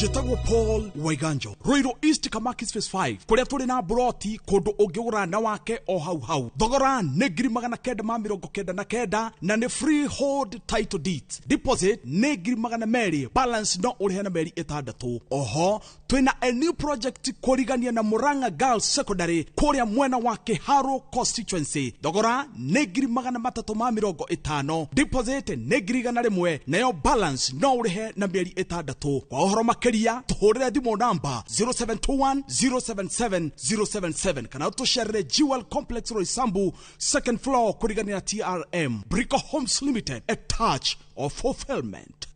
Njĩtagwo Paul Waiganjo, Ruiru East Kamakis Phase 5, kũrĩa tũrĩ na buroti kũndũ ũngĩgũra na wake o hau hau. Thogora nĩ 999 na nĩ freehold title deeds. Deposit nĩ 200,000, balance no ũrĩhe na mĩeri 6. Oho twĩna a new project kũrigania na Murang'a Girls Secondary kũrĩa mwena wa Kiharu constituency. Thogora nĩ 350,000, deposit nĩ 100,000, nayo balance no ũrĩhe na mĩeri 6. Kwa ũhoro makĩria tũhũrĩre thimũ namba 0721 077 077 kana tũcerere Jewel Complex Roysambu second floor kũrigania na TRM. Brico Homes Limited, a touch of fulfillment.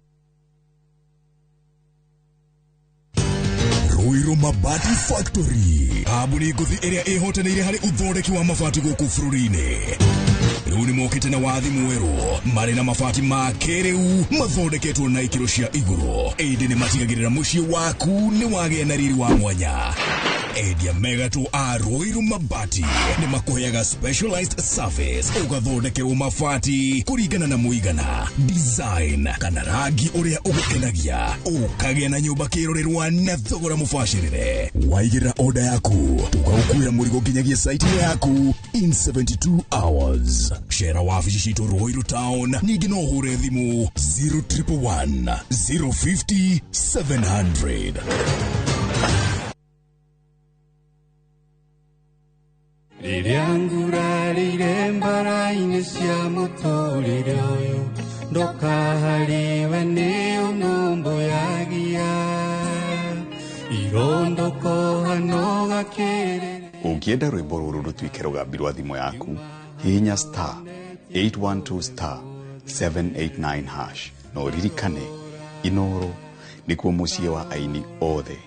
Ruiru Mabati Factory, kambuni ngũthi ĩrĩa ĩhotanĩire harĩ ũthondeki wa mabati gũkũ bũrũri-inĩ. Rĩu nĩ mokĩte na wathi mwerũ marĩ na mabati ma kĩrĩu mathondeketwo na ikĩro cia igũrũ, ĩndĩ nĩ matigagĩrĩra mũciĩ waku nĩ wagĩa na riri wa mwanya. Endia megatũ a Ruiru Mabati nĩ makũheaga specialized service, ũgathondekerwo mabati kũringana na mũigana, design kana rangi ũrĩa ũgũkenagia, ũkagĩa na nyũmba kĩrorerwa na thogora mũbacĩrĩre. Waigĩrĩra order yaku tũgagũkuĩra mũrigo nginyagia site yaku in 72 hours. Cera wabici citũ Ruiru Town, ningĩ no ũhũre thimũ 0111 050 700. Rĩrĩa ngurarĩire mbara-inĩ cia mũtũrĩre ũyũ, ndoka harĩwe nĩ ũnũmbũyagia, irondoko hano gakĩrĩrĩ. Ũngĩenda rwĩmbo rũrũ rũtuĩke rũgambi rwa thimũ yaku, hihinya star 812 star 789 hash na ũririkane Inoro nĩkuo mũciĩ wa aini othe.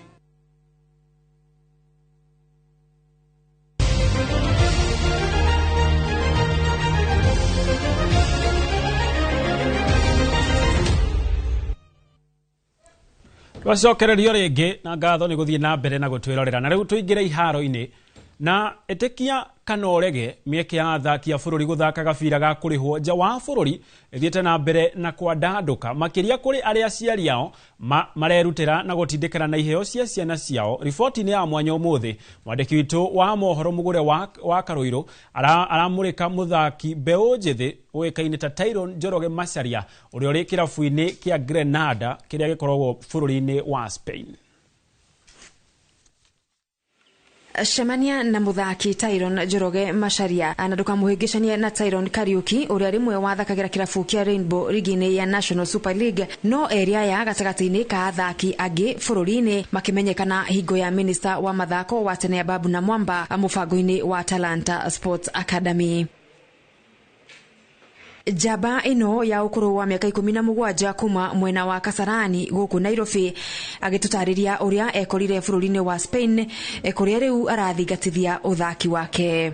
Twacokererio rĩngĩ na ngatho nĩ gũthiĩ na mbere na gũtwĩrorera, na rĩu tũingĩre iharo-inĩ na ĩtĩkia kana ũrege mĩeke ya athaki a bũrũri gũthaka gabira ga kũrĩhwo nja wa bũrũri ĩthiĩte na mbere na kwandandũka, makĩria kũrĩ arĩa aciari ao marerutĩra na gũtindĩkĩra na iheo cia ciana ciao. Riboti-inĩ ya mwanya ũmũthĩ, mwandĩki witũ wa mohoro Mũgũre wa Karũirũ aramũrĩka mũthaki mbeũ njĩthĩ ũĩkaine ta Tyron Njoroge Macharia ũrĩa ũrĩ kĩrabu-inĩ kĩa Grenada kĩrĩa gĩkoragwo bũrũri-inĩ wa Spain. Cemania na muthaki Tyron Njoroge Macharia na ndukamuhĩngĩcanie na Tyron Kariuki ũrĩa rĩmwe wathakagĩra kĩrabu kĩa Rainbow ligi-inĩ ya National Super League, no erĩ aya gatagatĩ-inĩ ka athaki angĩ bũrũri-inĩ makĩmenyekana hingo ya minista wa mathako wa tene Ababu na Mwamba mũbango-inĩ wa Talanta Sports Academy. Njamba ĩno ya ũkũrũ wa mĩaka 17 kuma mwena wa Kasarani gũkũ Nairobi agĩtũtarĩria ũrĩa ekorire bũrũri-inĩ wa Spain kũrĩa rĩu arathingatithia ũthaki wake.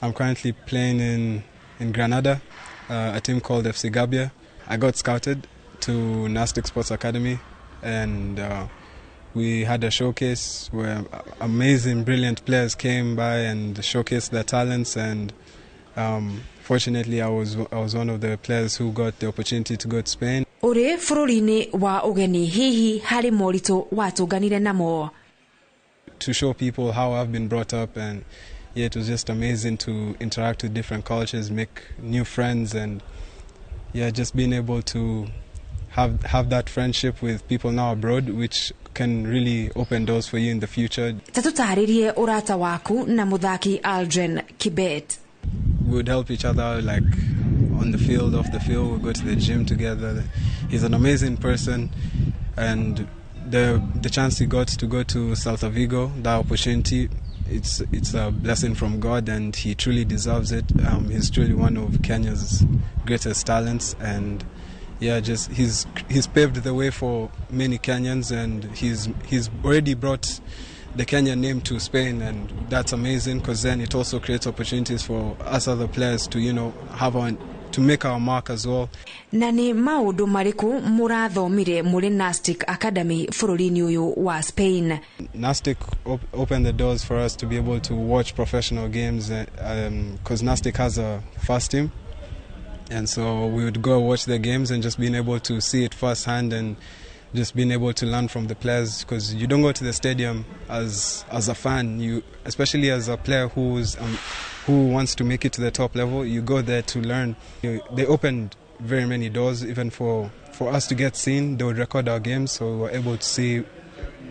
I'm currently playing in Granada, a team called FC Gabia. I got scouted to Nastic Sports Academy, and we had a showcase where amazing, brilliant players came by and showcased their talents, and fortunately I was one of the players who got the opportunity to go to Spain. Uri bũrũri-inĩ wa ũgeni hihi harĩ moritũ watũnganire namo? To show people how I've been brought up, and yeah, it was just amazing to interact with different cultures, make new friends, and yeah, just being able to have that friendship with people now abroad, which can really open doors for you in the future. Tatũtarĩrie ũrata waku na mũthaki Aldrin Kibet. We would help each other, like on the field, off the field. We go to the gym together. He's an amazing person, and the chance he got to go to Celta Vigo, that opportunity, it's a blessing from God, and he truly deserves it. He's truly one of Kenya's greatest talents, and yeah, just he's paved the way for many Kenyans, and he's already brought the Kenyan name to Spain, and that's amazing, because then it also creates opportunities for us other players to, you know, have our, to make our mark as well. Na nĩ maũndũ marĩkũ mũrathomire mũrĩ Nastic Academy bũrũri-inĩ ũyũ wa Spain? Nastic opened the doors for us to be able to watch professional games, because Nastic has a first team, and so we would go watch the games and just being able to see it firsthand and just being able to learn from the players, because you don't go to the stadium as a fan. You, especially as a player who wants to make it to the top level, you go there to learn. They opened very many doors, even for us to get seen. They would record our games, so we were able to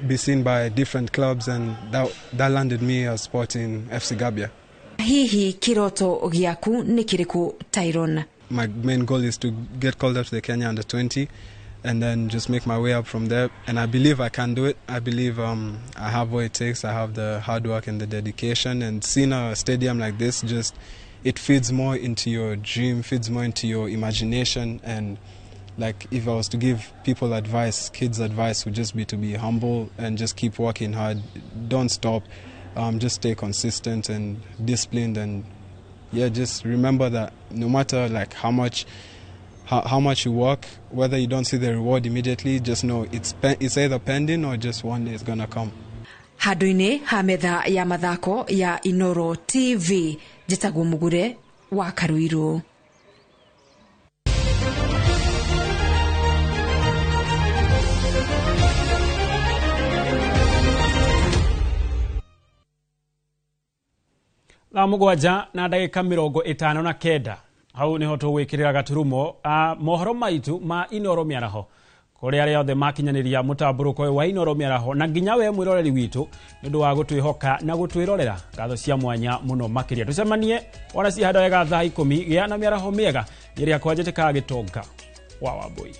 be seen by different clubs, and that landed me a spot in FC Gabia. Hihi kiroto gĩaku nĩ kĩrĩkũ, Tyron? My main goal is to get called up to the Kenya under-20 and then just make my way up from there. And I believe I can do it. I believe I have what it takes. I have the hard work and the dedication. And seeing a stadium like this, just it feeds more into your dream, feeds more into your imagination. And like, if I was to give people advice, kids advice, would just be to be humble and just keep working hard. Don't stop. Just stay consistent and disciplined, and yeah, just remember that no matter like how much you work, whether you don't see the reward immediately, just know it's either pending or just one day it's gonna come. Handũ-inĩ ha metha ya mathako ya Inoro TV, njĩtagwo Mugure wa Karuiru. Thaa mũgwanja na ndagĩka 59 hau niho tũgwĩkĩrĩra gaturumo mohoro maitu ma Inoro Mĩaraho kũrĩ arĩa othe makinyanĩria mũtambũrũko ũyũ wa Inoro Mĩaraho na nginya we mwĩroreri witũ nĩ ũndũ wa gũtwĩhoka na gũtwĩrorera. Ngatho cia mwanya mũno makĩria. Tũcemanie ona ciĩ handũ wega thaa 10 gĩa na mĩaraho mĩega ĩrĩa kwanjĩtĩkaga gĩtonga wa Wambui.